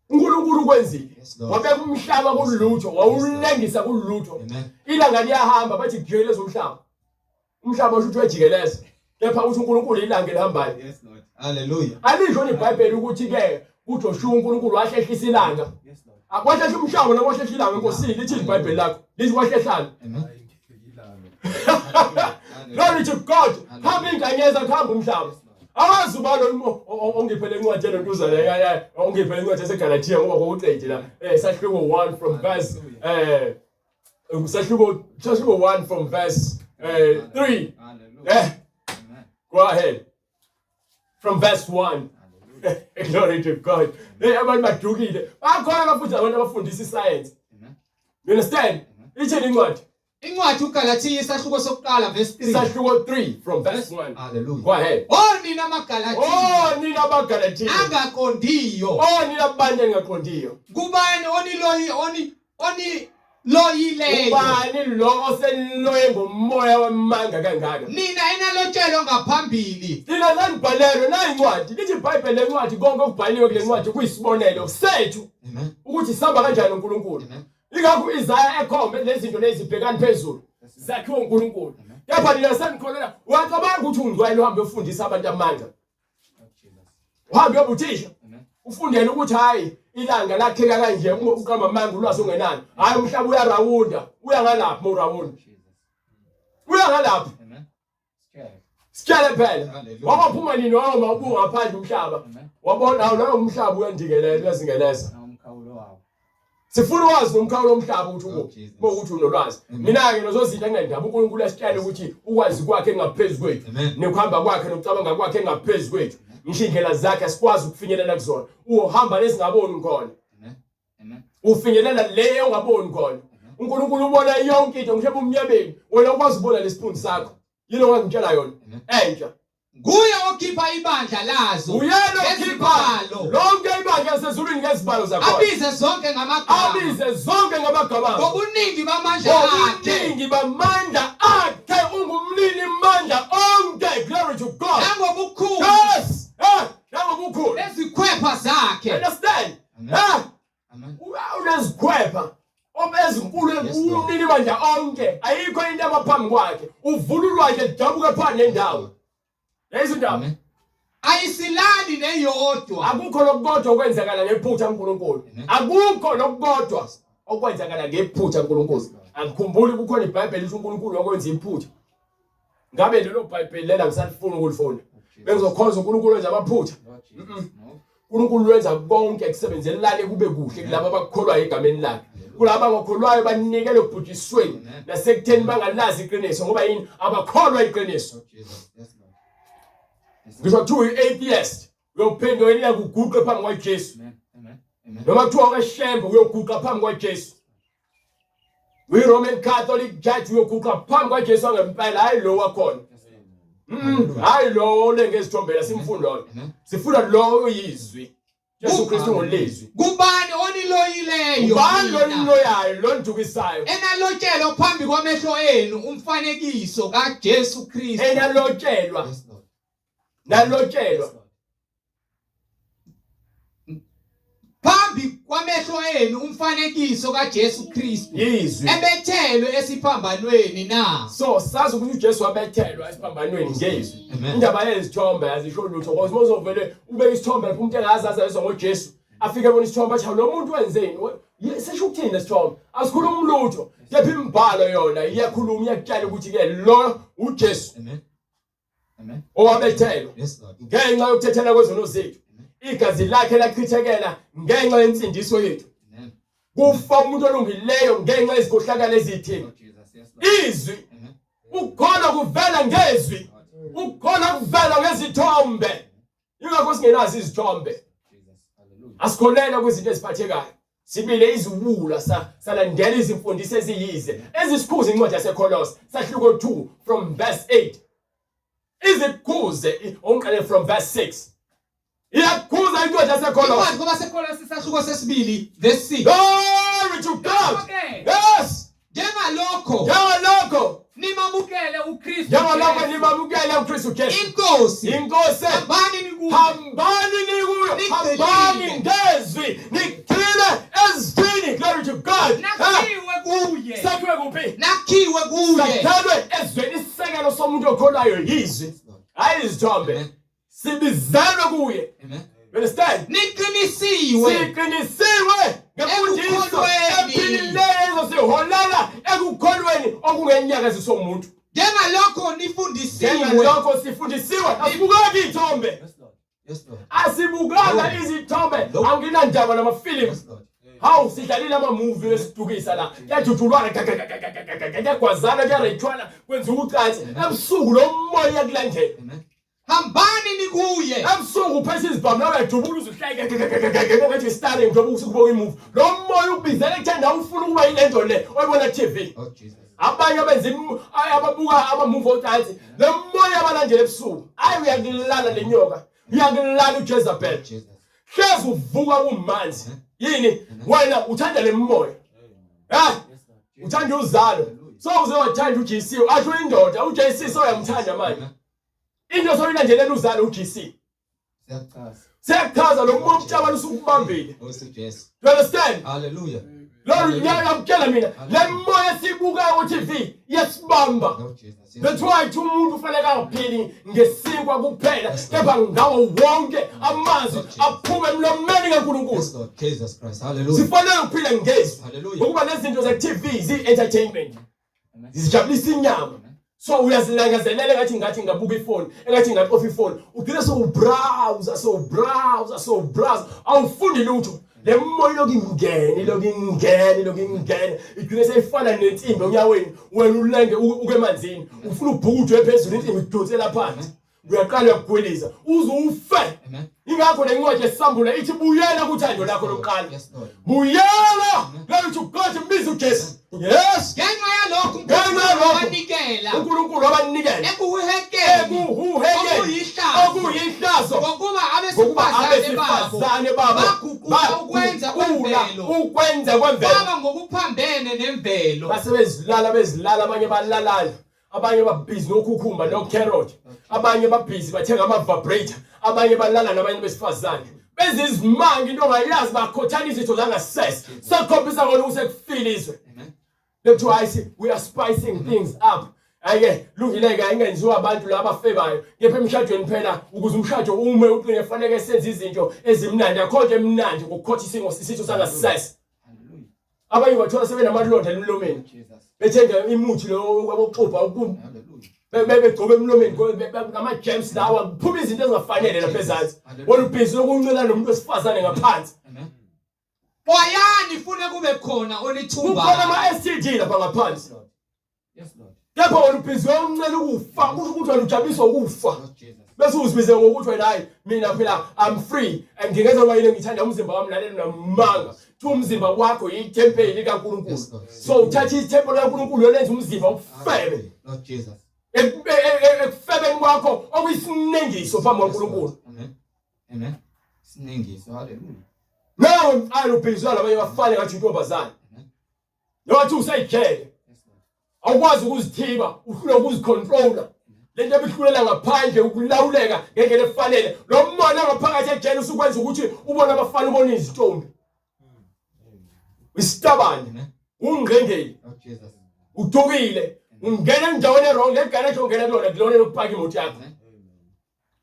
uNkulunkulu ukwenzile. Wabeka umhlaba kulutho, wawulengisa kulutho. Ilanga liyahamba bathi kujikeleza umhlaba. Umhlaba usho ukuthi uyajikeleza. Kepha uthi uNkulunkulu ilanga elihambayo. Yes Lord. Hallelujah. Alisho iBhayibheli ukuthi ke kuJoshua uNkulunkulu wahlehlisa ilanga. Yes Lord. Akwahlehla umhlaba noma wahlehla ilanga enkosini lithi iBhayibheli lakho. Lithi wahlehlana. Amen. Glory to God. Hamba inkanyezi akuhamba umhlaba. Awazi ubani ongiphe le ncwadi yalontuza le ongiphe le ncwadi yaseGalatia ngoba kwakuqedi la. Sahluko 1 from verse sahluko 1 from verse 3. Go ahead. From verse 1. Glory to God. Hey abantu badukile. Bakhona futhi abantu abafundisa iscience. You understand? Ithini incwadi? Incwadi uGalathiya isahluko sokuqala verse 3. Isahluko 3 from verse 1. Hallelujah. Go ahead. Oh nina amaGalathiya. Oh nina amaGalathiya. Angaqondiyo. Oh nina abantu engaqondiyo. Kubani oniloyi oniloyileyo? Ubani lo oseniloye ngomoya wamanga kangaka? Nina enalotshelwa ngaphambili. Nina nanibhalelwe nayi incwadi. Lithi iBhayibheli lencwadi konke okubhaliwe kule ncwadi kuyisibonelo sethu. Amen. Ukuthi sihamba kanjani uNkulunkulu. Amen. Ingakho uIsaya ekhombe lezi zinto lezi bhekani phezulu zakhiwe uNkulunkulu. Kepha nina senikholelwa uyacabanga ukuthi ungcwele uhambe ufundisa abantu amanga. Uhambe uyobuthisha. Ufundele ukuthi hayi ilanga lakheka kanje uqamba amanga ulwazi ungenalo. Hayi umhlaba uyarawunda, uya ngalaphi mawurawunda. Uya ngalaphi. Sitshele phela. Wabaphuma nini wawoma ubuka ngaphandle umhlaba. Wabona awu nawo umhlaba uyandikeleza uyazingeleza. Sifuna ukwazi nomkhawulo womhlaba ukuthi ukuphi. Uma ukuthi unolwazi. Mina-ke lezo zinto anginandaba uNkulunkulu asitshele ukuthi ukwazi kwakhe ngaphezu kwethu. Nekuhamba kwakhe nokucabanga kwakhe ngaphezu kwethu. Ngisho indlela zakhe asikwazi ukufinyelela kuzona. Uhamba lesingaboni khona. Ufinyelela le ongaboni khona. uNkulunkulu ubona yonke into ngisho ebumnyameni. Wena ukwazi ukubona lesiphunzi sakho. Yini ongangitshela yona? Entsha. Nguye okhipha ibandla lazo. Uyena okhipha lonke ibandla lasezulwini ngezibalo zakho. Abize zonke ngamagama. Abize zonke ngamagama. Ngobuningi bamandla akhe. Ngobuningi bamandla akhe ungumnini mandla onke. Glory to God. Nangobukhulu. Yes. Nangobukhulu. Nezikhwepha zakhe. Understand? Amen. Unezikhwepha obezinkulu umnini bandla onke. Ayikho into abaphambi kwakhe. Uvula ulwandle lidabuke phakathi nendawo. Yayizwa indaba. Amen. Ayisilali neyodwa. Akukho lokukodwa okwenzakala ngephutha kuNkulunkulu. Amen. Akukho lokukodwa okwenzakala ngephutha kuNkulunkulu. Angikhumbuli kukhona iBhayibheli lithi uNkulunkulu wakwenza iphutha. Ngabe lelo Bhayibheli lela ngisalifuna ukulifunda. Bengizokhonza uNkulunkulu wenza amaphutha. uNkulunkulu wenza konke kusebenzelane kube kuhle kulabo abakholwayo egameni lakhe. Kulabo abangakholwayo banikele ekubhujisweni nasekutheni bangalazi iqiniso ngoba yini abakholwa iqiniso. Ngisho kuthiwa uyi-atheist uyophenduka yini uyakuguqa phambi kwaJesu. Noma kuthiwa okashembe uyoguqa phambi kwaJesu. Uyi-Roman Catholic Church uyoguqa phambi kwaJesu angempela hayi lo wakhona. Hayi lo olenge ezithombela simfundo lo. Sifuna lo oyizwi. Jesu Kristu ngolizwi. Kubani oniloyileyo? Ubani lo niloyayo lo nidukisayo? Enalotshelwa phambi kwamehlo enu umfanekiso kaJesu Kristu. Enalotshelwa. Nalotshelwa. Phambi kwamehlo enu umfanekiso kaJesu Kristu. Yizwi. Ebethelwe esiphambanweni na? So sazi ukuthi uJesu wabethelwa esiphambanweni ngezwi. Amen. Indaba yezithombe azisho lutho because uma uzovele ubeke isithombe lapho umuntu engazi azazwe ngoJesu afike ebona isithombe athi lo muntu wenzeni sisho ukuthini lesithombe asikhulumi lutho kepha imibhalo yona iyakhuluma iyakutshela ukuthi ke lo uJesu Amen. Amen. owabethelwa Yes, Lord. ngenxa yokuthethela kwezono zethu igazi lakhe lachithekela ngenxa yensindiso yethu Amen. kufa umuntu olungileyo ngenxa yezikhohlakalo ezithile Lord Jesus. Yes, Lord. izwi Amen. ukukholwa kuvela ngezwi ukukholwa kuvela ngezithombe ingakho singenazo izithombe Jesus. Hallelujah. asikholelwa kwizinto eziphathekayo sibile iziwula salandela izimfundiso eziyize ezisikhuza incwadi yaseKolose sahluko 2 from verse 8 izikhuze ongiqale from verse 6 iyakhuza incwadi yaseKolose Incwadi kwabaseKolose isahluko sesibili verse 6. Glory to God Okay. yes Njengalokho njengalokho nimamukele uKristu njengalokho Jesu, nimamukele uKristu Jesu inkosi inkosi hambani nikuye hambani nikuyo Nigxilile. hambani ngezwi nigxile ezwini glory to God Eh, nakhiwe kuye sakhiwe kuphi nakhiwe kuye sakhelwe ezweni isisekelo somuntu okholwayo yizwi hayi izithombe Amen. sibizelwe kuye Amen. You understand niqinisiwe siqinisiwe ngemfundiso Ekukholweni. ephilileyo ezosiholela ekukholweni okungenyakaziso umuntu njengalokho nifundisiwe njengalokho sifundisiwe asibukaki iy'thombe Yes, Lord. Yes, Lord. asibukanga No. izithombe No. anginandaba namafilimu Yes, Lord. hawu sidlalile amamuvi esidukisa la kuyajujulwana kuyagwazana kuyareyithwana kwenziwa ucansi ebusuku lo moya uyakulandela Amen. Hambani nikuye ebusuku uphethe izibhamu nawe uyadubula uze uhleke ngathi starring njengoba usukubuka imuvi lo moya ukubizela ekutheni nawe ufuna ukuba yile nto le oyibona ku-tv Oh Jesus. abanye abenza ababuka amamuvi ocansi lo moya abalandela ebusuku ayi uyakulala le nyoka uyakulala ujezabel Jesus. hlezi uvuka kumanzi yini wena uthanda le moya ha uthanda uzalo so uze wathanda uJC asho indoda uJC soyamthanda manje into soyilandelela uzalo uJC Siyakuchaza. siyakuchaza lo moya umtshabala usukubambile Nkosi Jesu. you understand Hallelujah. lo ngiyakutshela mina le moya esibukayo ku-TV iyasibamba Lord Jesus. Yes. That's why thi umuntu ufanele angaphili ngesinkwa kuphela kepha ngawo wonke amazwi aphuma emlomeni kaNkulunkulu Yes, Lord Jesus Christ. Hallelujah. sifanele ukuphila ngezwi Hallelujah. ngokuba nezinto ze-TV ziyi-entertainment Amen. zijabulisa inyama so uyazilangazelela engathi ngathi ngabuka ifoni engathi ngatofa ifoni ugcine sowubrowser sowubrowser sowubrowser awufundi lutho le moya ilokhu ingene ilokhu ingene ilokhu ingene igcine seyifana nensimbi onyaweni wena ulenge uke emanzini ufuna ubhukudwe phezulu insimbi idonsela phansi uyaqala uyakugwiliza uze ufe Amen. ingakho le ncwadi yesambula ithi buyela kuthando lakho lokuqala Yes, Lord. buyela glory to God mbiza uJesu yes Ngenxa yalokho Ngenxa uNkulunkulu yalokho. wabanikela uNkulunkulu wabanikela ekuhekeni ekuhuhekeni okuyihlazo okuyihlazo ngokuba ngokuba abesifazane babo abesifazane babo baguqula ukwenza baguqula kwemvelo ukwenza kwemvelo kwaba ngokuphambene nemvelo basebezilala bezilala abanye balalana abanye babhizi nokhukhumba nocarrot abanye babhizi bathenga ama-vibrator abanye balala nabanye besifazane bezizimanga into ongayazi bakhothana izitho zangasese sekukhombisa kona ukuthi sekufile izwe Amen. lekuthiwa hayi we are spicing things up. Hayi-ke lungile-ke ayingenziwa abantu laba abafebayo kepha emshadweni phela ukuze umshado ume uqine kufanele senze izinto ezimnandi akho nto emnandi ngokukhotha isingo isitho sangasese abanye bathola sebenamalonda emlomeni bethenga imuthi lo wokuxubha bebegcoba emlomeni ngama-gems lawa kuphuma izinto ezingafanele lapha ezansi wena ubhizi lokuncela nomuntu wesifazane ngaphansi Xwayani funa kube khona onithumbayo. Kukhona ama-STD lapha ngaphansi. Yes Lord. Kepha wena ubhizi uyoncela ukufa kusho ukuthi wena ujabiswa ukufa. Bese uzibize ngokuthi wena hayi mina phela I'm free and ngingenza noma yini engithanda umzimba wami lalela unamanga. Thi umzimba wakho yithempeli likaNkulunkulu. So uthatha ithempeli likaNkulunkulu uyolenza umzimba ufebe. Lord Jesus. Ekufebeni kwakho okuyisinengiso phambi kukaNkulunkulu. Amen. Amen. Sinengiso. Hallelujah. Nawe mfana ubhizwa labanye bafane ngathi intombazane. Nowathi usejele. Awukwazi ukuzithiba, uhlule ukuzicontrola. Lento ebihlulela ngaphandle ukulawuleka ngendlela efanele. Lo mona ngaphakathi ejele usukwenza ukuthi ubone abafana ubone izitombi. Isitabane, ungqengeli. Oh, Udukile, ungena endaweni erong, le garage ongena kulona kulona lokupaka imoto yakho.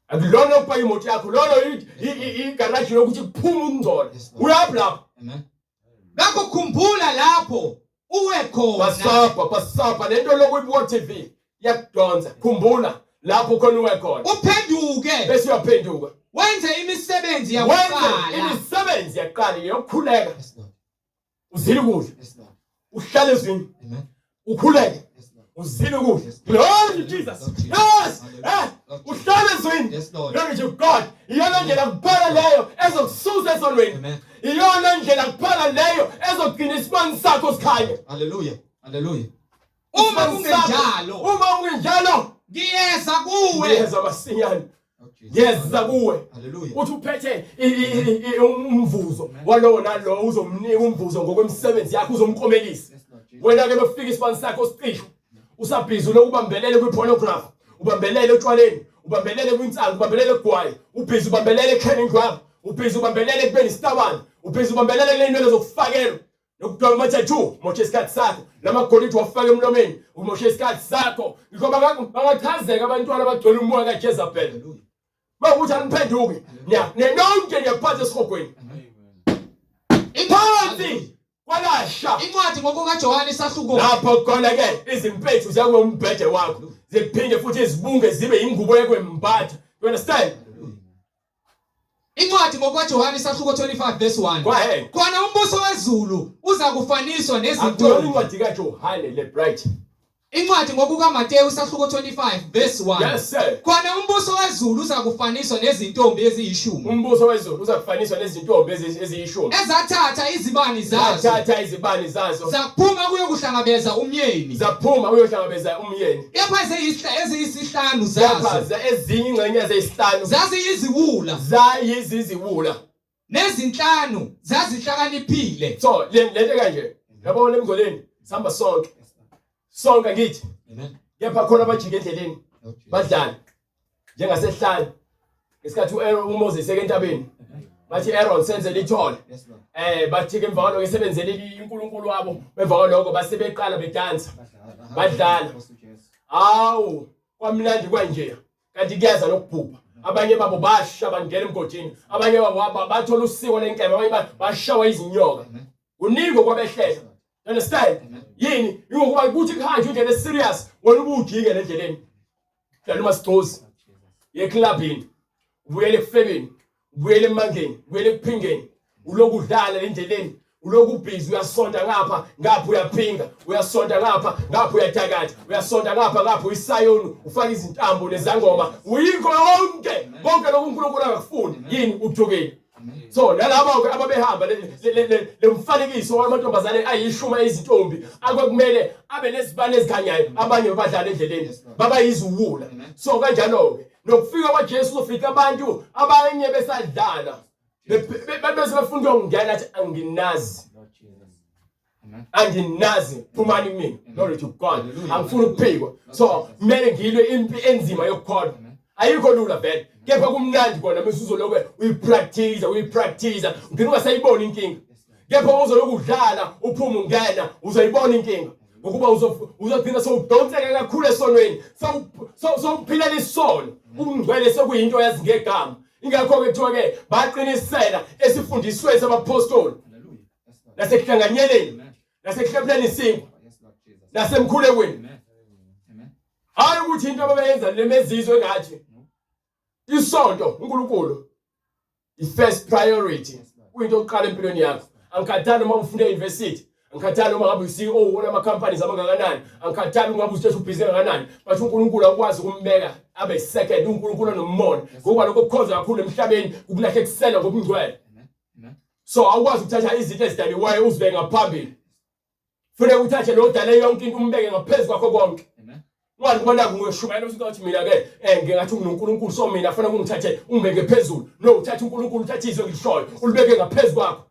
Akulona ukupaka imoto yakho, lolo igaraji lokuthi kuphume ukungcola. Uyaphi lapho? Amen. Ngakho khumbula lapho uwe khona. Basapha, basapha lento lokhu ibuka TV iyakudonsa. Khumbula lapho khona uwe khona. Uphenduke. Bese uyaphenduka. Wenze imisebenzi Wenze yakuqala. imisebenzi yaqala yokukhuleka. Yes, Lord. Uzile ukudla. Yes, Lord. Uhlale ezwini. Amen. Ukhuleke. Yes, Lord. Uzile ukudla. Yes, Glory to Jesus. Lord Jesus. Yes. Hallelujah. Eh, Lord Jesus. uhlale ezwini. Yes, Lord. Glory to God. Iyona ndlela kuphela leyo ezokususa esonweni. Amen. Iyona ndlela kuphela leyo ezogcina isibani sakho sikhanya. Hallelujah. Hallelujah. Uma Isibani sakho- kungenjalo, Uma kungenjalo, ngiyeza kuwe. ngiyeza masinyane. Ngiyeza kuwe. Hallelujah. Uthi uphethe umvuzo walowo nalowo uzomnika umvuzo ngokwemisebenzi yakhe uzomkomelisa. Yes, Lord Jesus. Wena ke befika isibani sakho sicishwa. Usabhizi lokubambelele kwi-pornography, ubambelele otshwaleni, ubambelele kwinsangu, ubambelele kugwayi, ubhizi ubambelele ekheni indlu yakho, ubhizi ubambelele ekubeni isitabane, ubhizi ubambelele kule nywele zokufakelwa. Nokudweba ama-tattoo, umoshe isikhathi sakho. Lamagolide wafaka emlomeni, umoshe isikhathi sakho. Ngisho bangachazeka abantwana abagcwele umoya kaJezebel. Hallelujah. Mawukuthi aniphenduki, nonke niyaphatha esihogweni. Phansi kwalasha. Incwadi ngokukaJohane isahluko Lapho khona ke izimpethu ziyakuba umbhede wakho. Ziphinde futhi izibunge zibe ingubo yokwembatha. You understand? Incwadi ngokukaJohane isahluko 25 verse 1. Go ahead. Khona umbuso wezulu uza kufaniswa Akuyona nezintombi. incwadi kaJohane le bright. Incwadi ngokukaMateyu isahluko 25 verse 1. Yes sir. Khona umbuso wezulu uza kufaniswa nezintombi eziyishumi Umbuso wezulu uzakufaniswa nezintombi eziyishumi. ezathatha izibani zazo Zathatha izibani zazo zaphuma kuyokuhlangabeza umyeni. zaphuma uyohlangabeza umyeni. Kepha eziyisihlanu Kepha zazo ezinye ingxenye eziyisihlanu zaziyiziwula zayiziziwula. nezinhlanu zazihlakaniphile. So le lento kanje yabona emngcoleni sihamba sonke. Sonke ngithi Amen. kepha khona abajika endleleni badlala njengasehlane ngesikhathi uAaron uMoses ekentabeni bathi Aaron senzele ithole Yes, Lord. bathi ke emva kwaloko esebenzele uNkulunkulu wabo emva kwaloko base beqala bedansa Badlala. Awu kwamnandi kwanje kanti kuyaza lokubhubha abanye babo basha bangena emgodini abanye babo bathola usiko lenkemba abanye bashawa izinyoka kuningi okwabehlela understand yini ingokuba kuthi kuhanjwe indlela eserious wena ubujike lendleleni dlala umasigcozi yeklabhini ubuyele ekufebeni ubuyele emangeni ubuyele ekuphingeni uloku udlala endleleni uloku ubhizi uyasonta ngapha ngapha uyaphinga uyasonta ngapha ngapha uyathakatha uyasonta ngapha ngapha uyisayoni ufaka izintambo nezangoma uyikho konke konke lokhu uNkulunkulu angakufuni yini udukile so nalabo ke ababehamba le mfanekiso wamantombazane ayishumi izintombi akwakumele abe nezibane ezikhanyayo abanye babadlala endleleni baba yiziwula so kanjalo ke nokufika kwaJesu uzofika abantu abanye besadlala bese befuna ukungena athi anginazi anginazi phumani kumina glory to God angifuni ukuphikwa so kumele ngilwe impi enzima yokukholwa ayikho lula vele kepha kumnandi kona mase uzolokhu uyipractice uyipractice ugcina ungasayiboni inkinga kepha uzolokhu udlala uphuma ungena uzoyibona inkinga. Ngokuba uzogcina sowudonseka kakhulu esonweni, sowuphilela isono. Ubungcwele sekuyinto oyazi ngegama. Ingakho-ke kuthiwa-ke baqinisela esifundisweni sabaphostoli nasekuhlanganyeleni nasekuhlephuleni isinkwa nasemkhulekweni. Hhayi ukuthi into ababeyenza lemezizwe engathi isonto uNkulunkulu i-first priority kuyinto yokuqala empilweni yakho. Angikhathali uma ufunda e-university, angikhathali uma ngabe uyi-CEO onama-companies amangakanani, angikhathali ungabe uzitshela ubhizi kangakanani, but uNkulunkulu akwazi ukumbeka abe second. UNkulunkulu onomona, ngoba lokho kukhonza kakhulu emhlabeni kukulahlekisela ngobungcwele. So awukwazi ukuthatha izinto ezidaliweyo uzibeke ngaphambili. Funeka uthathe lo dale yonke into umbeke ngaphezu kwakho konke. Ungathi kuba naku ngiyoshumayela usuke uthi mina ke eh ngingathi nginoNkulunkulu so mina fanele ungithathe ungibeke phezulu. No, uthathe uNkulunkulu, uthathe izwi engilishoyo ulibeke ngaphezu kwakho.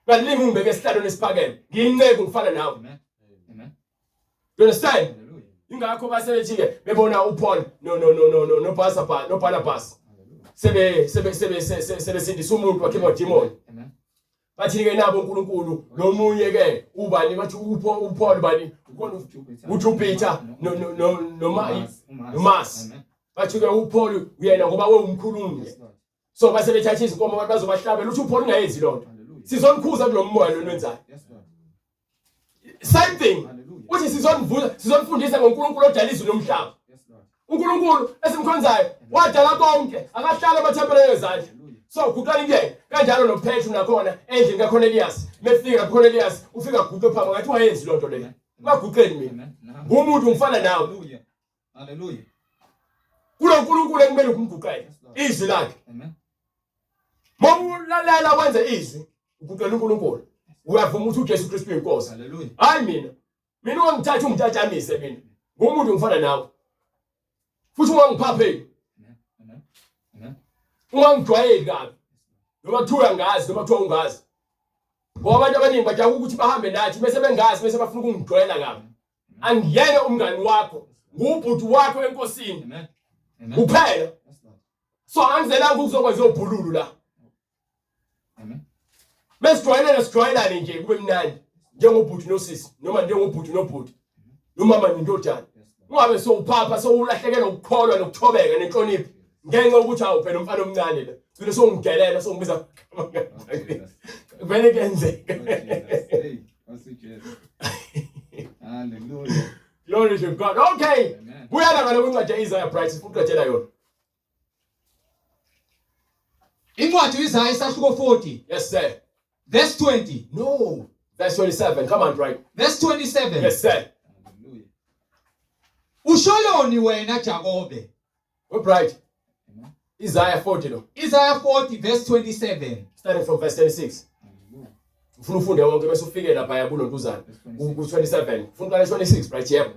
Ngalingi ungibeke esihlalweni esiphakeme. Ngiyinceku ngifana nawe. Amen. You understand? Ingakho basebethi ke bebona uPaul no no no no no no Barnabas no Barnabas. Sebe sebe sebe sebesindisa umuntu wakhe ngodemon. Amen. Bathi ke nabo uNkulunkulu nomunye ke ubani bathi upho uPaul bani ukhona uJupiter no no no noma noMars. Bathi ke uPaul uyena ngoba wewumkhulumi. So base bethatha izinkomo abantu bazobahlabela uthi uPaul ungayenzi lonto. Sizonikhuza kulomoya lo nwenzayo. Same thing. Uthi sizonivuza sizonifundisa ngoNkulunkulu odala izulu nomhlaba. uNkulunkulu esimkhonzayo wadala konke, akahlala emathempelini ezandla. So guqani kuyena. Kanjalo noPetru nakhona endlini kaCornelius, mefika kuCornelius ufika guqe phambi ngathi wayenzi lonto leyo. Ungaguqeli mina. Ngumuntu ngifana nawe. Hallelujah. Kulo nkulunkulu ekumele ukumguqele izwi lakhe. Amen. Mawulalela wenze izwi, uguqela uNkulunkulu. Uyavuma ukuthi uJesu Kristu uyinkosi. Hallelujah. Hayi mina. Mina ungangithatha ungitatamise mina. Ngumuntu ngifana nawe. Futhi ungangiphapheli. Amen. Amen. Ungangijwayeli kabi. Noma kuthiwa uyangazi noma kuthiwa ungazi. Ngoba abantu abaningi bajaka ukuthi bahambe nathi bese bengazi bese bafuna ukungijwayela kabi. Angiyena umngani wakho, ngubhuti wakho enkosini. Amen. Amen. Kuphela. Yes, Lord. So angizelanga ukuzokwenza obhululu la. Amen. Mesijwayelene sijwayelane nje kube mnandi njengobhuti nosisi noma njengobhuti nobhuti nomama nendodana. Ungabe sowuphapha sowulahlekelwa ukukholwa nokuthobeka nenhlonipho ngenxa yokuthi awu phela umfana omncane la. Gcine sowungidelela sowungibiza vele kuyenzeka. Hey, Nkosi Jesu. Hallelujah. Glory to God. Okay. Amen. Buyela ngale kwincwadi ye-Isaiah Bright sifuna ukuqedela yona. Incwadi uIsaya isahluko 40 Yes sir. verse 20 No. Verse 27. Come on, Bright. verse 27 Yes sir. Hallelujah. Usholoni wena Jakobe? We Bright. Isaiah 40 lo. Isaiah 40 verse 27. Starting from verse 36. Ufuna ufunde wonke bese ufike lapha kulontuzana. Ku 27. Ufuna uqale 26 Bright yebo.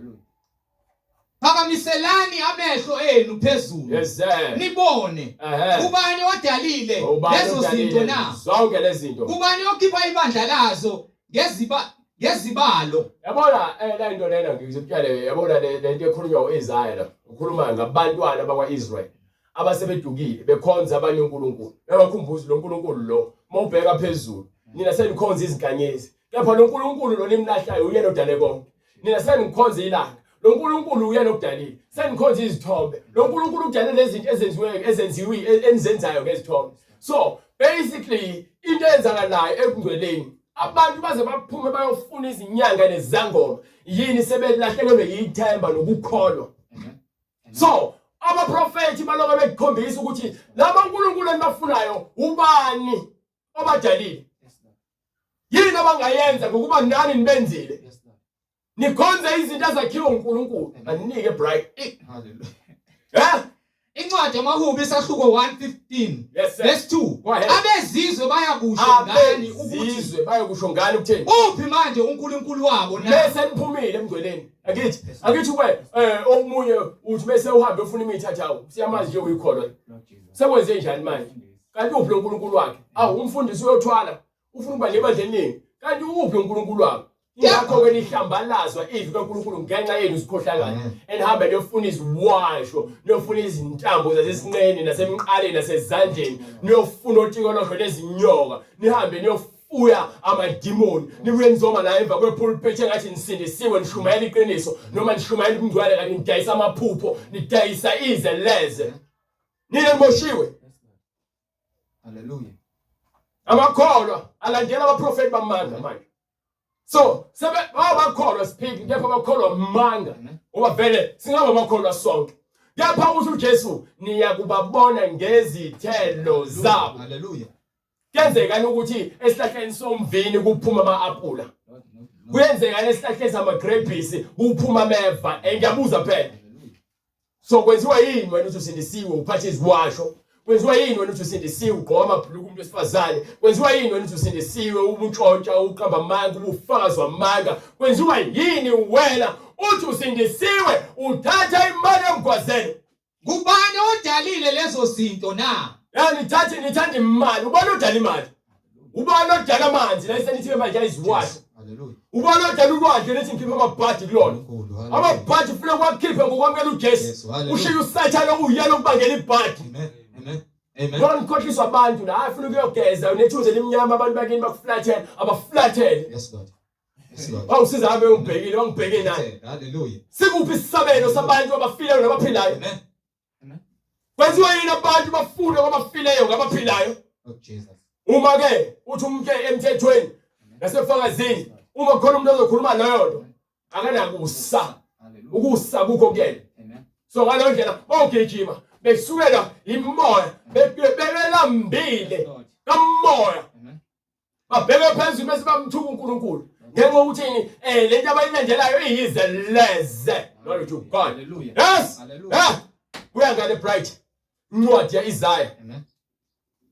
Phakamiselani amehlo enu phezulu. Yes sir. Nibone. Ehhe. Ubani odalile Ubani lezo odalile zinto na? Zonke lezi zinto. Ubani okhipha ibandla lazo ngeziba ngezibalo? Yabona eh la into lena ngizokutshela yabona le lento ekhulunywa uIsaiah la. Ukhuluma ngabantwana bakwaIsrael abasebedukile bekhonza abanye uNkulunkulu. Yabakhumbuza lo nkulunkulu lo mawubheka phezulu nina senikhonza izinkanyezi. Kepha lo nkulunkulu lo nimlahlayo uyena odale konke. Nina senikhonza ilanga. Lo nkulunkulu uyena okudalile. Senikhonza izithombe. Lo nkulunkulu udale lezi zinto ezenziwe ezenziwe enizenzayo ngezithombe. So basically into eyenzakalayo ekungcweleni abantu baze baphume bayofuna izinyanga nezangoma yini sebelahlekelwe yithemba nokukholwa. So abaprofethi baloke bekukhombisa ukuthi laba uNkulunkulu enibafunayo ubani obadalile. Yini abangayenza ngokuba nani nibenzile? Nikhonze izinto ezakhiwe uNkulunkulu. Aninike bright. Hallelujah. Eh? Incwadi yamaHubo isahluko 115 Yes sir. verse 2. Go ahead. Abezizwe bayakusho ngani ukuthi Abezizwe bayokusho ngani ukuthini? uphi manje uNkulunkulu wabo na? Bese niphumile emngcweleni. Akithi, akithi kwe eh omunye uthi bese uhambe ufuna imithi athi awu siyamazi nje uyikholwa. Sekwenze njani manje? Kanti uphi lo nkulunkulu wakhe? Awu umfundisi uyothwala ufuna ukuba nebandla eliningi. Kanti uphi lo nkulunkulu wakhe? Ingakho-ke nihlambalazwa izwi kaNkulunkulu ngenxa yenu zikhohlakala. Enihambe niyofuna iziwasho, niyofuna izintambo zasesinqeni nasemqaleni nasezandleni, niyofuna otikolosho nezinyoka, nihambe niyofuna nifuya amadimoni nibuye nizoma la emva kwepulpit engathi nisindisiwe nishumayela iqiniso noma nishumayela ubungcwele kanti nidayisa amaphupho nidayisa ize leze nina niboshiwe Hallelujah. Amakholwa alandela abaprofeti bamanga manje. So sebe babakholwa siphiki kepha bakholwa manga ngoba vele singaba bakholwa sonke. Kepha uthi uJesu niyakubabona ngezithelo zabo. Hallelujah. Kuyenzeka ukuthi esihlahleni somvini kuphuma ama-apula. Kuyenzeka esihlahleni samagrebhisi kuphuma ameva. Eh, ngiyabuza phela. So kwenziwa yini wena uthi usindisiwe uphathe iziwasho? Kwenziwa yini wena uthi usindisiwe ugqoka amabhuluku umuntu wesifazane? Kwenziwa yini wena uthi usindisiwe ubuntshontsha uqamba amanga ubufakazi wamanga? Kwenziwa yini wena uthi usindisiwe uthatha imali yomgwazelo? Ngubani odalile lezo zinto na? Ya nithathe nithanda imali. Ubani odala imali? Ubani odala amanzi la esenithiwe manje ayiziwasho? Hallelujah. Ubani odala ulwandle lethi ngikhiphe amabhadi kulona? Unkulunkulu. Hallelujah. Amabhadi ufuna kwakhiphe ngokwamukela uJesu. Yes, hallelujah. Ushiye uSathane okuyena okubangela ibhadi. Amen. Amen. Amen. Ngoba nikhohliswa abantu la afuna ukuyogeza unethunzi elimnyama abantu bakini bakuflathele abaflathele. Yes Lord. Yes Lord. Wawusiza ngabe ungibhekile wangibheke naye. Hallelujah. Sikuphi isabelo sabantu abafileyo nabaphilayo? Amen. Kwenziwa yini abantu bafune kwabafileyo ngabaphilayo? Oh Jesus. Uma ke uthi umke emthethweni nasefakazini uma kukhona umuntu ozokhuluma leyo nto akanakusa Hallelujah. ukusa kukho kuyena. Amen. So ngaleyo ndlela bawugijima besukela imoya bebelambile Lord. kamoya Amen. babheke phezulu bese bamthuka uNkulunkulu ngenxa yokuthini eh lento abayilandelayo iyize leze glory to God Hallelujah. yes Hallelujah. eh kuya ngale bright incwadi ya-Isaya Amen.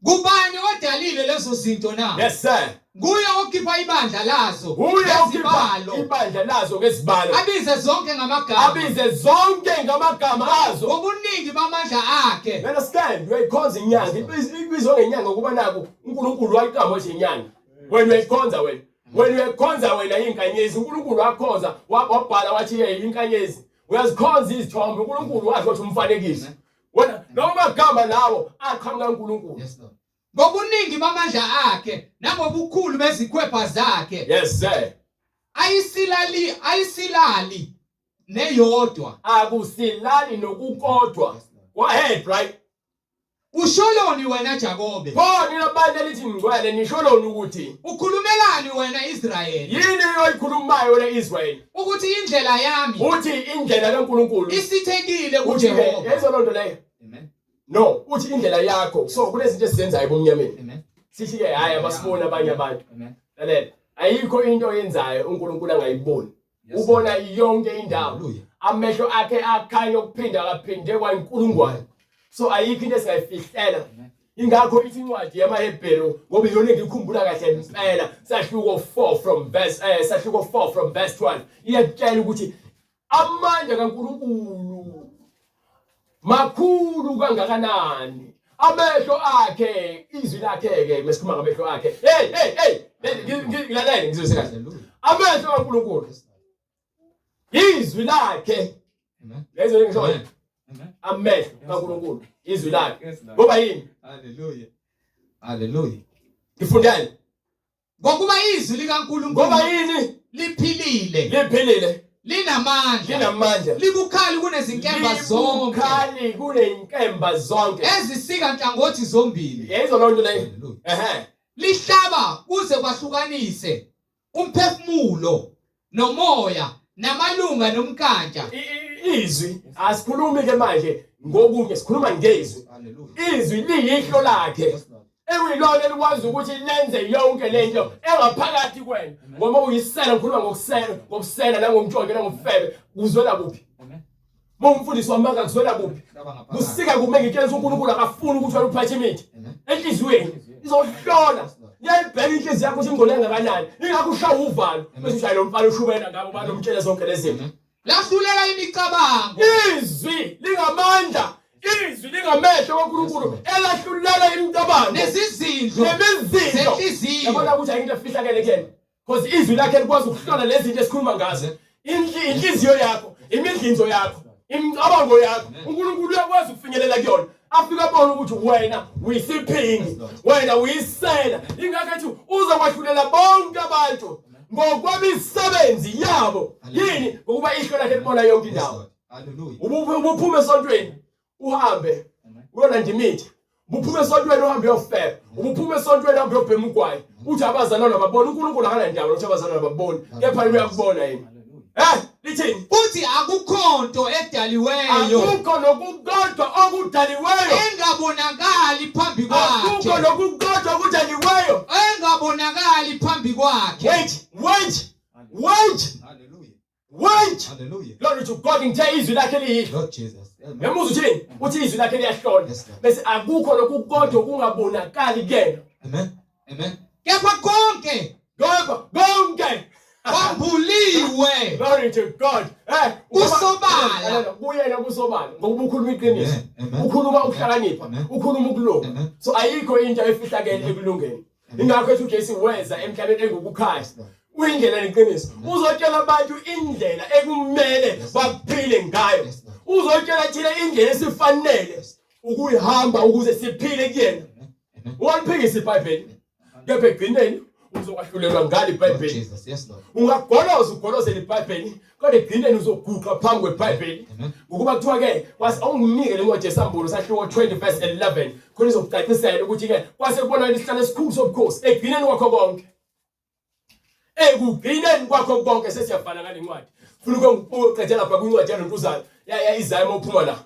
Kubani odalile lezo zinto na? Yes sir. Nguye okhipha ibandla lazo. Nguye okhipha ngezibalo. ibandla lazo ngezibalo. Abize zonke ngamagama. Abize zonke ngamagama azo. Ngobuningi bamandla akhe. You understand? Uyayikhonza inyanga. Ibizwa ngenyanga ngokuba naku uNkulunkulu wayiqamba wathi inyanga. Wena uyayikhonza wena. Wena uyayikhonza wena inkanyezi. uNkulunkulu wakhonza wabhala wathi inkanyezi. Uyazikhonza izithombe. uNkulunkulu washo wathi umfanekiso. Wena lawo magama lawo aqhamuka kuNkulunkulu. Yes Lord. Ngobuningi bamandla akhe nangobukhulu bezikhwepha zakhe. Yes sir. Ayisilali ayisilali neyodwa. Akusilali nokukodwa. Go ahead right. Usholoni wena Jakobe? Pho nina bantu elithi ngcwele nisholoni ukuthi Ukhulumelani wena Israyeli? Yini oyikhulumayo wena Israyeli? Ukuthi indlela yami Uthi indlela kaNkulunkulu isithekile uthi kuJehova. yayizwa loo nto leyo. Amen. No, uthi indlela yakho. So kunezinto esizenzayo ebumnyameni. Amen. Sithi ke hayi abasiboni abanye abantu. Amen. Lalela, ayikho into oyenzayo uNkulunkulu angayiboni. Yes, Ubona yonke indawo. Hallelujah. Amehlo akhe akhanya ukuphinda kaphinde kwayinkulungwane. So ayikho into esingayifihlela. Ingakho ithi incwadi yamaHebheru ngoba iyona engikhumbula kahle impela sahluko 4 from verse eh sahluko 4 from verse 12 iyakutshela ukuthi amandla kaNkulunkulu makhulu kangakanani amehlo akhe izwi lakhe ke mesikhuluma ngamehlo akhe hey hey hey ngilalele ngizwise kahle amehlo kaNkulunkulu izwi lakhe lezo ngisho amehlo kaNkulunkulu izwi lakhe ngoba yini haleluya haleluya ngifundani Ngokuba izwi likaNkulunkulu ngoba yini liphilile liphilile linamandla linamandla libukhali kunezinkemba zonke libukhali kunezinkemba zonke ezisika nhlangothi zombili yayizwa loo nto leyo Hallelujah. ehe lihlaba kuze kwahlukanise umphefumulo nomoya namalunga nomnkantsha Izwi asikhulumi ke manje ngokunye sikhuluma ngezwi Hallelujah. izwi liyihlo lakhe Yes, Lord. ekuyilona elikwazi ukuthi lenze yonke lento engaphakathi kwena ngoba uyisela ngikhuluma ngokusela ngokusela nangomtshontsho nangobufebe kuzwela kuphi Amen. uma umfundisi wamanga kuzwela kuphi Hlaba ngaphakathi. kusika kume ngitshela ukuthi uNkulunkulu akafuni ukuthi wena uphathe imithi Amen. enhliziyweni izohlola liyayibheka inhliziyo yakho ukuthi ingcole kangakanani ingakho ushaya uvalo bese ushaya lo mfana ushubela ngabo banomtshela zonke lezi zinto Lahlulela imicabango. Izwi lingamandla, izwi lingamehlo kaNkulunkulu elahlulela imicabango Nezizindlo nemizindlo. zenhliziyo. Yabona ukuthi ayikho into efihlakele kuyena. Because izwi lakhe likwazi ukuhlola lezi zinto esikhuluma ngazo. Inhliziyo yakho, imidlinzo yakho, imicabango yakho, uNkulunkulu uyakwazi ukufinyelela kuyona. Afike abone ukuthi wena uyisiphingi, wena uyisela. Ingakho ethi uzokwahlulela bonke abantu ngokwemisebenzi yabo. Yini? Ngokuba ihlo lakhe libona yonke indawo. Hallelujah. Ubuphuma esontweni uhambe uyolanda imithi. Ubuphuma esontweni uhambe uyofeba. Ubuphuma esontweni uhambe uyobhema ugwayi. Uthi abazalwane ababoni uNkulunkulu akanandaba nokuthi abazalwane ababoni. Kepha uyakubona yini? Eh, lithini? Uthi akukho nto edaliweyo Akukho nokukodwa okudaliweyo. engabonakali phambi Akukho kwakhe. nokukodwa okudaliweyo. Engabonakali phambi kwakhe. Wait, wait, wait, Hallelujah. wait. Hallelujah. Glory to God, ngithe izwi lakhe liyihlo. Lord Jesus. Amen. Uyamuzwa uthini? Uthi izwi lakhe liyahlola. Yes, Lord. Bese akukho lokukodwa okungabonakali kuyena. Amen. Amen. Kepha konke Kepha konke kwambuliwe Glory to God. Eh, Kusobala. Kuyena kusobala ngokuba ukhuluma iqiniso. Amen. Amen. Ukhuluma ukuhlakanipha, Amen. ukhuluma ukulunga. Amen. So ayikho into efihlakele ekulungeni. Ingakho ethi uJesu weza emhlabeni engukukhanya. Uyindlela neqiniso. Uzotshela abantu indlela ekumele Yes. baphile ngayo. Yes, Lord. Uzotshela thina indlela esifanele ukuyihamba ukuze siphile kuyena. Amen. Ungaliphikisa iBhayibheli. Kepha ekugcineni uzokwahlulelwa ngalo Lord iBhayibheli. Jesus. Yes, Lord. Ungagoloza ugolozela iBhayibheli kodwa ekugcineni uzoguqa phambi kweBhayibheli. Amen. Ngokuba kuthiwa ke kwase awunginike le ncwadi yesambulo sahluko 20 verse 11 khona izokucacisela ukuthi ke kwase kubonakala isihlalo esikhulu sobukhosi ekugcineni kwakho konke. Ekugcineni kwakho konke sesiyafana ngale ncwadi. Funa ukuqedela lapha kwincwadi yalontuzana ya ya Isaya uphuma la.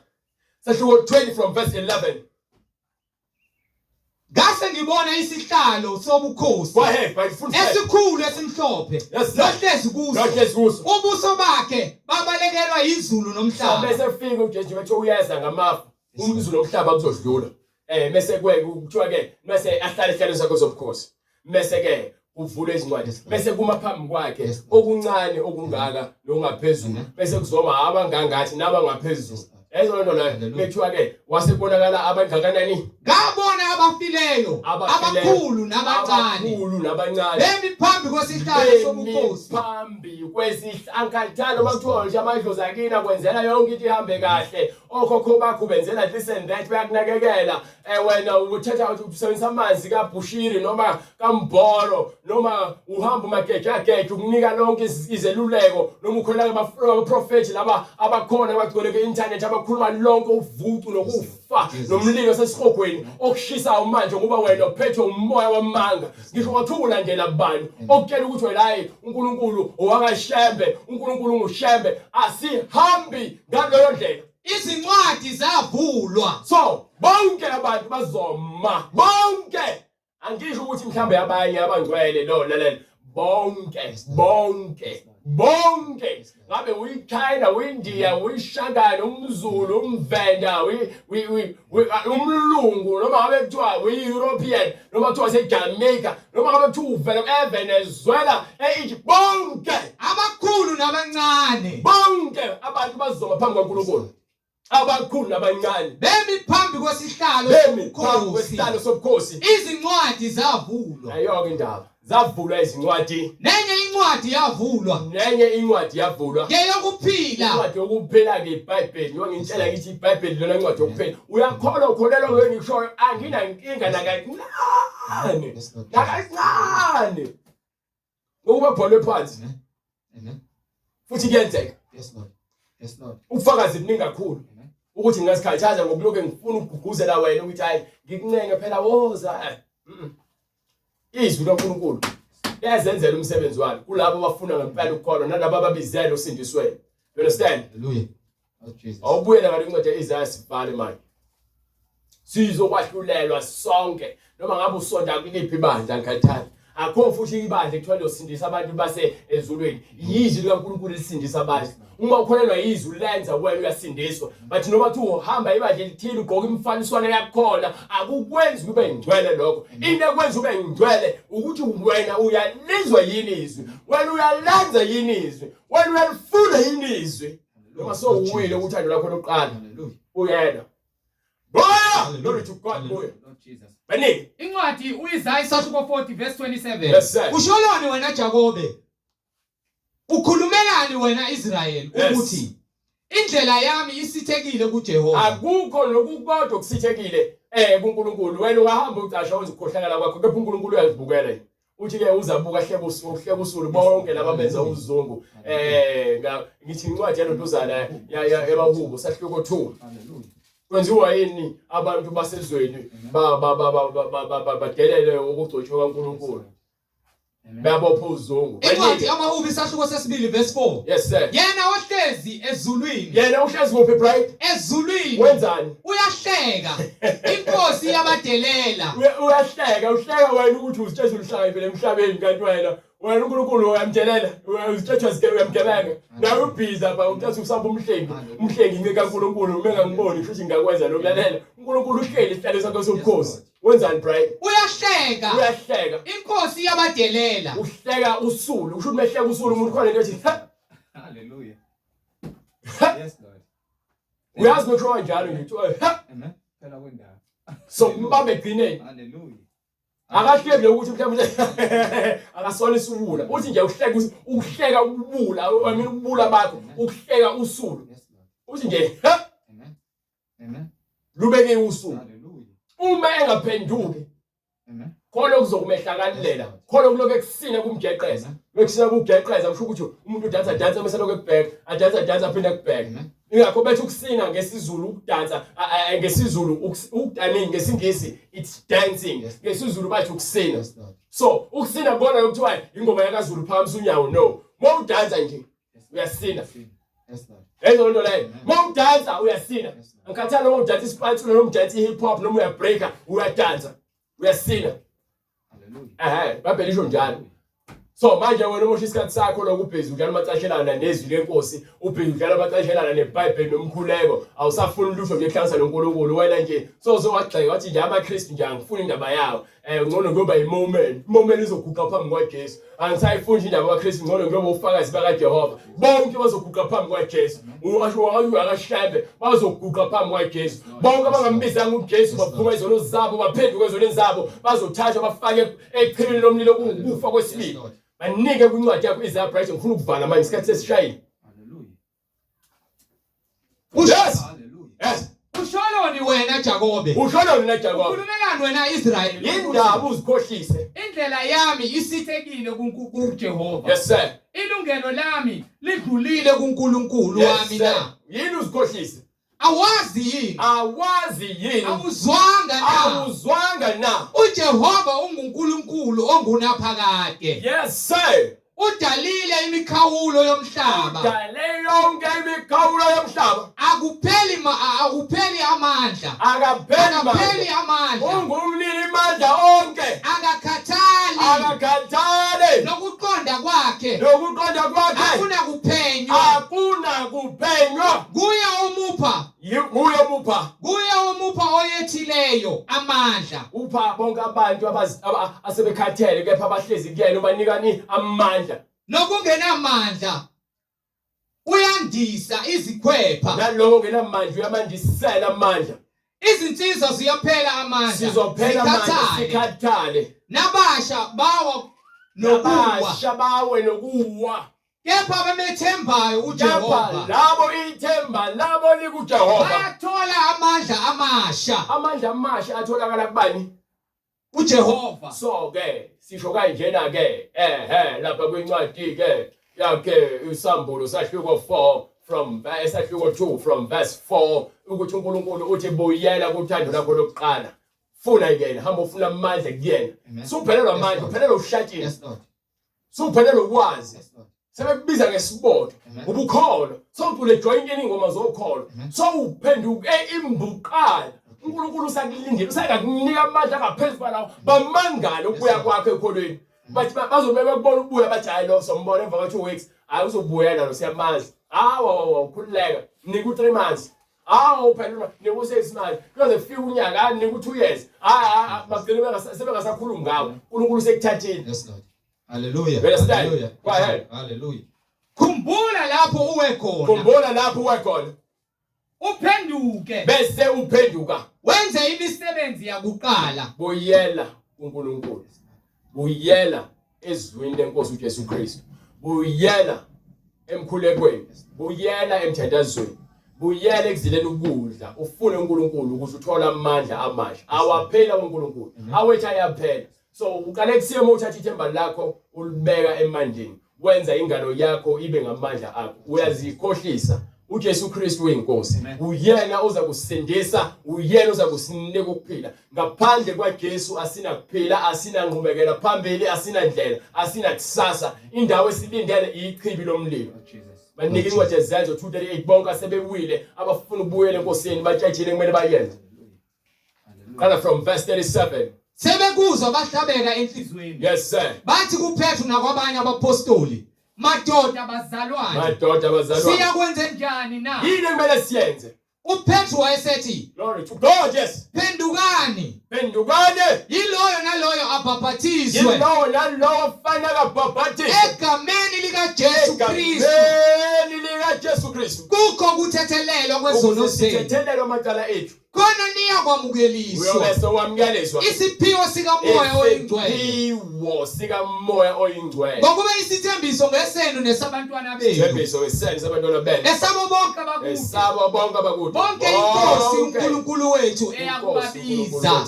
Sahluko 20 from verse 11. Ngase ngibona isihlalo sobukhosi Go ahead, by full step. esikhulu esimhlophe Yes, sir. nohlezi kuso. Nohlezi kuso. Ubuso bakhe babalekelwa izulu nomhlaba. Bese fika uJesu bethu uyeza ngamafu. Umzulu nomhlaba kuzodlula. Eh bese kwe kuthiwa ke bese ahlale ehlalweni sakhe sobukhosi. Bese ke kuvulwe izincwadi. Yes, Lord. Bese kuma phambi kwakhe Yes, Lord. okuncane okungaka nokungaphezulu. Amen. Bese kuzoma abangangathi nabangaphezulu. Yes, Lord. Ezo nto leyo Hallelujah. bethiwa ke wasekubonakala abangakanani Ngabona abafileyo Abafileyo. abakhulu nabancane abakhulu nabancane. bemi phambi kwesihlalo sobukhosi. phambi kwesihlankhathalo makuthiwa nje amadlozi akini akwenzela yonke into ihambe kahle okhokho bakho benzela this and that bayakunakekela eh wena uthatha usebenzisa amanzi kaBushiri noma kaMboro noma uhamba umageja ageja ukunika lonke izeluleko noma ukholela abaprofethi laba abakhona abagcwele ku-internet abakhuluma lonke uvucu nokufa nomlilo sesihogweni okushisayo manje ngoba wena uphethwe umoya wamanga ngisho kwathiwa ulandela bani okutshela ukuthi wena hayi uNkulunkulu owakaShembe uNkulunkulu unguShembe asihambi ngaleyo ndlela Izincwadi zavulwa. So bonke abantu bazoma bonke angisho ukuthi mhlambe abanye abangcwele lo lalela bonke bonke bonke ngabe uyiChina uyiNdiya uyishangane umZulu umVenda umlungu noma ngabe kuthiwa uyi-European noma kuthiwa seJamaica noma ngabe kuthiwa uvela eVenezuela e-Egypt bonke Abakhulu nabancane bonke abantu bazoma phambi kwaNkulunkulu abakhulu nabancane bemi phambi kwesihlalo bemi phambi sobukhosi. kwesihlalo sobukhosi Izincwadi zavulwa. Ayoke indaba zavulwa izincwadi Nenye incwadi yavulwa nenye incwadi yavulwa ngeyokuphila. incwadi yokuphila-ke ibhayibheli njengoba ngintshela ngithi ibhayibheli lona ncwadi yokuphila uyakholwa ukholelwa kulo ngikushoyo anginankinga nakancane Yes, Lord. nakancane ngokuba bhalwe phansi Amen. Amen. futhi kuyenzeka Yes, Lord. Yes, Lord. ubufakazi buningi kakhulu Amen. ukuthi ngingasikhathaza ngokulokhu ngifuna ukugqugquzela wena ukuthi hayi ngikuncenge phela woza eh. Izwi likaNkulunkulu liyazenzela umsebenzi walo kulabo abafuna ngempela ukukholwa nalabo ababizele usindisweni. You understand? Hallelujah. Oh Jesus. Awubuyele ngale ncwadi ya-Isaya sibhale manje. Sizokwahlulelwa sonke noma ngabe usonta kuliphi ibandla ngikhathali. Akho futhi ibandla ekuthiwa liyosindisa abantu base ezulwini. Yizwi likaNkulunkulu elisindisa abantu. Uma ukholelwa yizwi lenza wena uyasindiswa. But noma kuthiwa uhamba ibandla elithile ugqoka imifaniswano yakhona akukwenzi ube ngcwele lokho. Into ekwenza ube ngcwele ukuthi wena uyalizwa yini izwi. Wena uyalenza yini izwi. Wena uyalifunda yini izwi. Noma sowuwile uthando lwakho lokuqala. Hallelujah. Uyena. Buya! Hallelujah. Glory to God, Hallelujah. buya. Lord Jesus. Baningi. Incwadi uIsaya isahluko 40 verse 27. Yes, sir. Usholoni wena Jakobe? Ukhulumelani wena Israel Yes. ukuthi Indlela yami isithekile kuJehova. Akukho nokukodwa okusithekile kuNkulunkulu. Wena ungahamba ucasha wenza ukukhohlakala kwakho kepha uNkulunkulu uyazibukela nje. Uthi ke uzabuka hleka uhleka usulu bonke laba benza uzungu. Ngithi incwadi yalontuzana yabahubo sahluko 2. Kwenziwa yini abantu basezweni ba ba ba ba badelele ukugcotshwa kaNkulunkulu? Bayabopha uzungu. Incwadi yamaHubo isahluko sesibili verse 4. Yes sir. Yena ohlezi ezulwini. Yena uhlezi kuphi Bright? Ezulwini. Wenzani? Uyahleka. Inkosi iyabadelela. Uyahleka, uhleka wena ukuthi uzitshela uhlakaniphile emhlabeni kanti wena wena uNkulunkulu uyamdelela, uzitshela zike uyamgebenga. Nawe ubhizi apha uthatha usaba umhlengi, umhlengi inceka kaNkulunkulu uma engangiboni kusho ukuthi ngingakwenza lokhu lalela. uNkulunkulu uhleli isihlalo sakhe sobukhosi. Wenzani Brian? Uyahleka. Uyahleka. Inkosi iyabadelela. Uhleka usulu. Usho ukuthi mehleka usulu umuntu khona into ethi Hallelujah. Yes Lord. Uyazi nokho kanjalo nje kuthiwa ha. Amen. Phela kwendaba. So mbambe egcineni. Hallelujah. Akahleki lo ukuthi mhlawumbe akasona isiwula. Uthi nje uhleka uhleka ukubula, I mean ukubula bakho, ukuhleka usulu. Uthi nje ha. Amen. Amen. Lubeke usuku. Hallelujah. Uma engaphenduki Amen. khona okuzokumehlakalela khona kuloko ekusina kumgeqeza bekusina kugeqeza kusho ukuthi umuntu udansa dansa bese lokho ekubheka adansa dansa aphinde akubheke ingakho bethi ukusina ngesiZulu ukudansa ngesiZulu I mean ngesingisi it's dancing ngesiZulu bathi ukusina so ukusina kubona lokuthiwa ingoma yakaZulu phambi unyawo no mawudansa nje uyasina Leyo nto leyo. Mawudansa uyasina. Angikhathali noma udansa isipantsula noma udansa i-hip hop noma uyabreaker uyadansa. Uyasina. Hallelujah. Ehhe, iBhayibheli lisho njalo. So manje wena umosha isikhathi sakho lokhu ubhizi udlala umacashelana nezwi lenkosi, ubhizi udlala amacashelana neBhayibheli nomkhuleko, awusafuni lutho nje kuhlanganisa noNkulunkulu wena nje soze wagxeka wathi nje amaKristu nje angifuni indaba yawo. Ngcono ngiyoba yimomen. Imomen izoguqa phambi kwaJesu. Angisayifuni indaba kaKristu ngcono ngiyoba ufakazi bakaJehova. Bonke bazoguqa phambi kwaJesu. Ungasho wakho akashembe bazoguqa phambi kwaJesu. Bonke abangambizanga uJesu baphuma izono zabo baphenduka ezonweni zabo bazothathwa bafake echibini lomlilo kungukufa kwesibili. Banike kwincwadi yakho Isaiah Bright ngifuna ukuvala manje isikhathi sesishayile. Hallelujah. Yes. Yes. Usholoni wena Jakobe? Usholoni wena Jakobe? Ukhulumelani wena Israyeli? Indaba uzikhohlise. Indlela yami isithekile kuJehova. Yes sir. Ilungelo lami lidlulile kuNkulunkulu wami na? Yini uzikhohlise? Awazi yini? Awazi yini? Awuzwanga na? Awuzwanga na? uJehova unguNkulunkulu ongunaphakade. Yes sir. Udalile imikhawulo yomhlaba. Udale yonke imikhawulo yomhlaba. Akupheli akupheli amandla. Akapheli Akapheli amandla. Ungumnini mandla onke. Akakhathali. Akakhathali. Nokuqonda kwakhe. Nokuqonda kwakhe. Akuna kuphenywa. Akuna kuphenywa. Kuye omupha. Nguye omupha. Kuye omupha oyethileyo amandla. Upha bonke abantu asebekhathele kepha abahlezi kuyena ubanikani amandla. Nokungenamandla uyandisa izikhwepha. Nalowo ongenamandla uyamandisela amandla. Izinsizwa ziyaphela amandla. Sizophela amandla sikhathale. Nabasha bawa nokuwa. Nabasha bawe nokuwa. Kepha abamethembayo uJehova. Kepha labo ithemba labo likuJehova. Bayathola amandla amasha. Amandla amasha atholakala kubani? uJehova. So ke sisho kanjena ke ehe lapha kwincwadi ke yakhe isambulo sahluko 4 from esahluko 2 from verse 4 ukuthi uNkulunkulu uthi buyela kuthando lakho lokuqala. Funa yena, hamba ufuna amandla kuyena. Suphelelwa amandla, uphelelwa ushlatshini. Yes Lord. Suphelelwa ukwazi. Yes Lord. Sebekubiza ngesibotho ubukholo. Sowucule join ingoma zokholo. Sowuphenduke imbuqala. uNkulunkulu usakulindile usakakunika amandla angaphezulu kwalawo bamangale ukubuya kwakho ekholweni bathi bazobe bekubona ukubuya bathi hayi lo sombona emva kwa-2 weeks hayi uzobuyela lo siyamazi hawa wawa ukhululeka nika u-3 months hawu phela nika u-6 months kuyoze kufike unyaka hayi nika u-2 years hayi bagcine sebengasakhulumi ngawo uNkulunkulu usekuthathile. Yes Lord. Hallelujah. You understand? Hallelujah. Go ahead. Hallelujah. Khumbula lapho uwe khona. Khumbula lapho uwe khona. Uphenduke. Bese uphenduka. Wenze imisebenzi yakuqala. Buyela kuNkulunkulu. Buyela ezwini lenkosi uJesu Kristu. Buyela emkhulekweni. Buyela emthandazweni. Buyela ekuzileni ukudla, ufune uNkulunkulu ukuze uthole amandla amasha. Awaphela uNkulunkulu. Awethu ayaphela. So uqale kusiye uma uthatha ithemba lakho ulibeka emandleni. Wenza ingalo yakho ibe ngamandla akho. Uyazikhohlisa. UJesu Kristu uyinkosi. Uyena oza kusindisa, uyena oza kusinika ukuphila. Ngaphandle kwaJesu asinakuphila, asinanqubekela phambili, asinandlela, asinakusasa. Indawo esilindele ichibi lomlilo. Banika incwadi yezenzo 238 bonke asebewile abafuna ukubuyela enkosini batshejile kumele bayenze. Qala from verse 37. Sebekuzwa bahlabeka enhliziyweni. Yes sir. Bathi kuPetru nakwabanye abapostoli, madoda bazalwane, madoda bazalwane, siyakwenze njani na? Yini ekumele siyenze? UPetru wayesethi, Glory to God, yes. Phendukani. Phendukani. Yiloyo naloyo abhaphathizwe. Yilowo nalowo fanele abhaphathizwe. Egameni likaJesu Kristu. Egameni likaJesu Kristu. Kukho ukuthethelelwa kwezono zenu. Ukuthethelelwa amacala ethu. Khona niyakwamukeliswa. Uyobe sewamukeliswa. Isiphiwo sikaMoya oyiNgcwele. Isiphiwo sikaMoya oyiNgcwele. Ngokuba isithembiso ngesenu nesabantwana benu. Isithembiso ngesenu sabantwana benu. Esabo bonke abakude. Esabo bonke abakude. Bonke inkosi uNkulunkulu wethu eyakubabiza.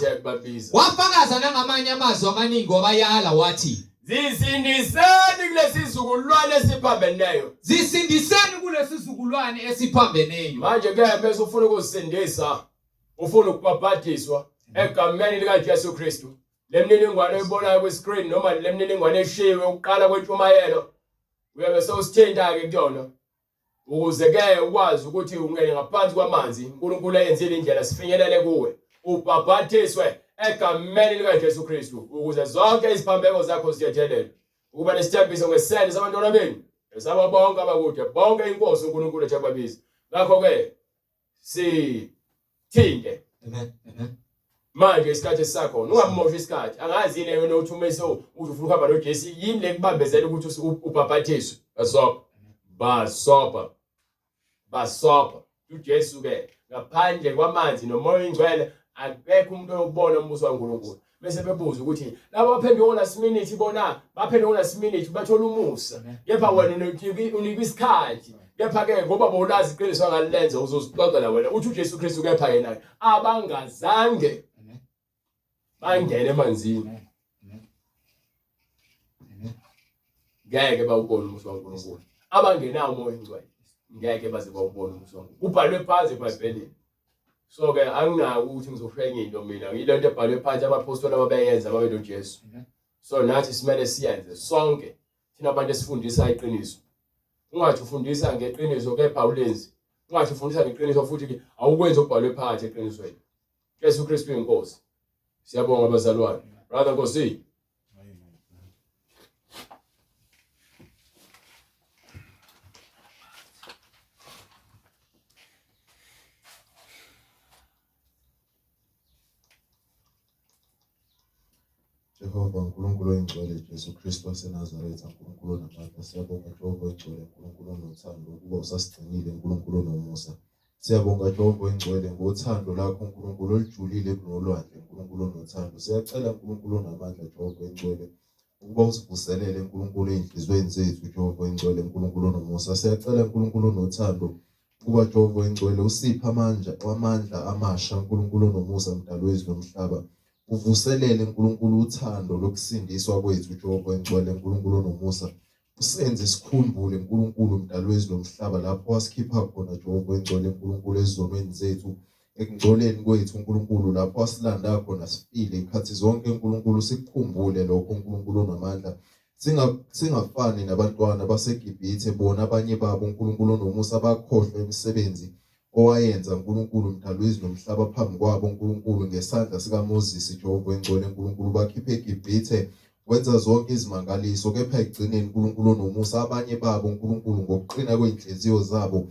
Wafakaza nangamanye amazwi amaningi wabayala wathi Zisindiseni kulesi sizukulwane esiphambeneyo. Zisindiseni kulesi sizukulwane esiphambeneyo. Manje ke bese ufuna ukuzisindisa, ufuna ukubhabhadiswa egameni likaJesu Kristu. Le mniningwane oyibonayo kwi-screen noma le mniningwane eshiwe ukuqala kwentshumayelo uyabe sewusithinta-ke kuyona. Ukuze ke ukwazi ukuthi ungene ngaphansi kwamanzi, uNkulunkulu eyenzile indlela sifinyelele kuwe. Ubhabhathiswe egameni likaJesu Kristu ukuze zonke iziphambeko zakho zithethelelwe. Ukuba nesithembiso ngesende sabantwana benu, esabo bonke abakude, bonke inkosi uNkulunkulu ethe babiza. Ngakho ke sithinte. Amen. Amen. Manje isikhathi esisakhona ungamoshi isikhathi. Angazi yini wena uthi uma so uthi ufuna ukuhamba noJesu yini le kubambezela ukuthi ubhabhathiswe. Basopa. Basopa. Basopa. UJesu ke ngaphandle kwamanzi nomoya oyingcwele akekho umuntu oyobona umbuso kaNkulunkulu. Bese bebuza ukuthi laba baphenduka ngo-last minute bona baphenduka ngo-last minute bathola umusa. Kepha wena unikwa isikhathi. Kepha ke ngoba bowulazi iqiniso angalilenza uzozixoxela wena uthi uJesu Kristu kepha yena abangazange bangene emanzini ngeke bawubone umusa kaNkulunkulu abangenawo umoya oyingcwele ngeke baze bawubone umusa kaNkulunkulu kubhalwe phansi eBhayibhelini so ke anginako ukuthi ngizosho enye into mina yile nto ebhalwe phansi abaphostoli ababeyenza babenoJesu so nathi simele siyenze sonke Thina abantu esifundisa iqiniso. Ungathi ufundisa ngeqiniso kepha awulenzi. Ungathi ufundisa ngeqiniso futhi ke awukwenzi okubhalwe phakathi eqinisweni. Jesu Kristu inkosi. Siyabonga bazalwane. Brother Nkosi. Jehova uNkulunkulu oyingcwele Jesu Kristu waseNazaretha uNkulunkulu onamandla siyabonga Jehova oyingcwele uNkulunkulu onothando ukuba usasigcinile uNkulunkulu onomusa siyabonga Jehova oyingcwele ngothando lakho uNkulunkulu olujulile kunolwandle uNkulunkulu onothando siyacela uNkulunkulu onamandla Jehova oyingcwele ukuba usivuselele uNkulunkulu ezinhliziyweni zethu Jehova oyingcwele uNkulunkulu onomusa siyacela uNkulunkulu onothando Ukuba Jehova oyingcwele usiphe amandla amandla amasha uNkulunkulu onomusa mdali wezulu nomhlaba uvuselele uNkulunkulu uthando lokusindiswa kwethu Jehova oyingcwele uNkulunkulu onomusa usenze sikhumbule uNkulunkulu mdali wezulu nomhlaba lapho wasikhipha khona Jehova oyingcwele uNkulunkulu ezonweni zethu ekungcoleni kwethu uNkulunkulu lapho wasilanda khona sifile ikhathi zonke uNkulunkulu sikukhumbule lokho uNkulunkulu onamandla Singafani nabantwana baseGibhithe, bona abanye babo uNkulunkulu onomusa bakhohlwa imisebenzi owayenza uNkulunkulu mdali wezulu nomhlaba phambi kwabo uNkulunkulu ngesandla sikaMoses Jehova oyingcwele uNkulunkulu bakhiphe eGibhithe wenza zonke izimangaliso kepha ekugcineni uNkulunkulu onomusa abanye babo uNkulunkulu ngokuqina kwezinhliziyo zabo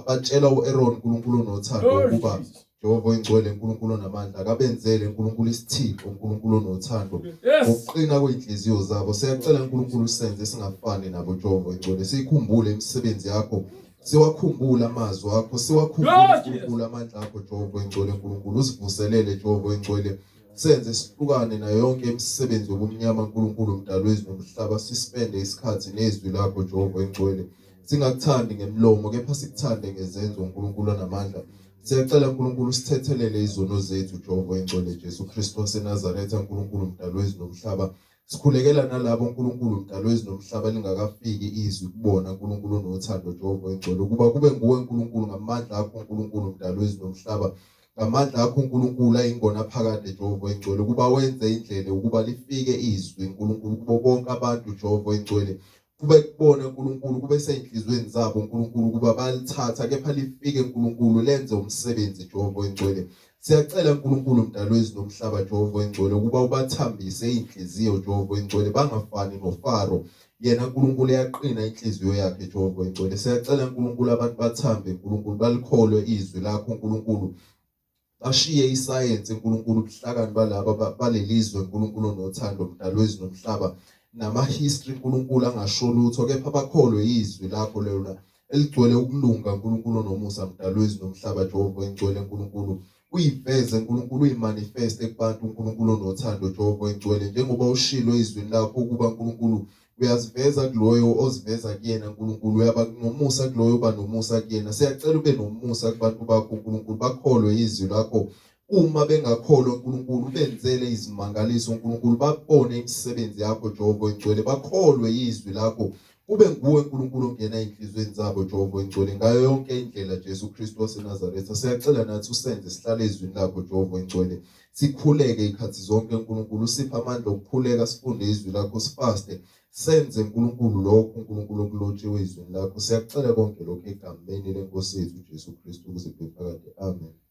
batshela u-Aaron uNkulunkulu onothando ukuba Jehova oyingcwele uNkulunkulu onamandla akabenzele uNkulunkulu isithixo uNkulunkulu onothando ngokuqina kwezinhliziyo zabo siyacela uNkulunkulu usenze singafani nabo Jehova oyingcwele siyikhumbule imisebenzi yakho siwakhumbule amazwi akho siwakhumbule uNkulunkulu amandla akho Jehova oyingcwele uNkulunkulu usivuselele Jehova oyingcwele senze sihlukane nayo yonke imisebenzi yobumnyama uNkulunkulu mdali wezulu nomhlaba sispende isikhathi nezwi lakho Jehova oyingcwele. Singakuthandi ngemlomo kepha sikuthande ngezenzo uNkulunkulu onamandla. Siyacela uNkulunkulu usithethelele izono zethu Jehova oyingcwele Jesu Kristu waseNazaretha uNkulunkulu mdali wezulu nomhlaba. Sikhulekela nalabo uNkulunkulu mdali wezulu nomhlaba lingakafiki izwi kubona uNkulunkulu onothando Jehova oyingcwele ukuba kube nguwe uNkulunkulu ngamandla akho uNkulunkulu mdali wezulu nomhlaba ngamandla akho uNkulunkulu ayingona phakade Jehova oyingcwele ukuba wenze indlela ukuba lifike izwi uNkulunkulu kubo bonke abantu Jehova oyingcwele kube kubona uNkulunkulu kube seyinhlizweni zabo uNkulunkulu ukuba balithatha kepha lifike uNkulunkulu lenze umsebenzi Jehova oyingcwele siyacela uNkulunkulu mdali wezulu nomhlaba Jehova oyingcwele ukuba ubathambise inhliziyo Jehova oyingcwele bangafani noFaro yena uNkulunkulu eyaqina inhliziyo yakhe Jehova oyingcwele siyacela uNkulunkulu abantu bathambe uNkulunkulu balikholwe izwi lakho uNkulunkulu bashiye isayensi uNkulunkulu ubuhlakani balaba balelizwe uNkulunkulu onothando mdali wezulu nomhlaba nama-history uNkulunkulu angasho lutho kepha bakholwe izwi lakho lona eligcwele ukulunga uNkulunkulu onomusa mdali wezulu nomhlaba Jehova oyingcwele uNkulunkulu uyiveze uNkulunkulu uyimanifeste kubantu uNkulunkulu onothando Jehova oyingcwele njengoba ushilo ezwini lakho ukuba uNkulunkulu uyaziveza kuloyo oziveza kuyena uNkulunkulu uyaba nomusa kuloyo uba nomusa kuyena siyacela ube nomusa kubantu bakho uNkulunkulu bakholwe izwi lakho uma bengakholwa uNkulunkulu ubenzele izimangaliso uNkulunkulu babone imisebenzi yakho Jehova oyingcwele bakholwe izwi lakho kube nguwe uNkulunkulu ongena ezinhlizweni zabo Jehova oyingcwele ngayo yonke indlela Jesu Kristu waseNazaretha siyacela nathi usenze sihlale ezwini lakho Jehova oyingcwele Sikhuleke ikhathi zonke uNkulunkulu usiphe amandla okukhuleka sifunde izwi lakho sifaste senze uNkulunkulu lokho uNkulunkulu okulotshiwe ezwini lakho siyakucela konke lokhu egameni lenkosi yethu uJesu Kristu ukuze kube phakade amen.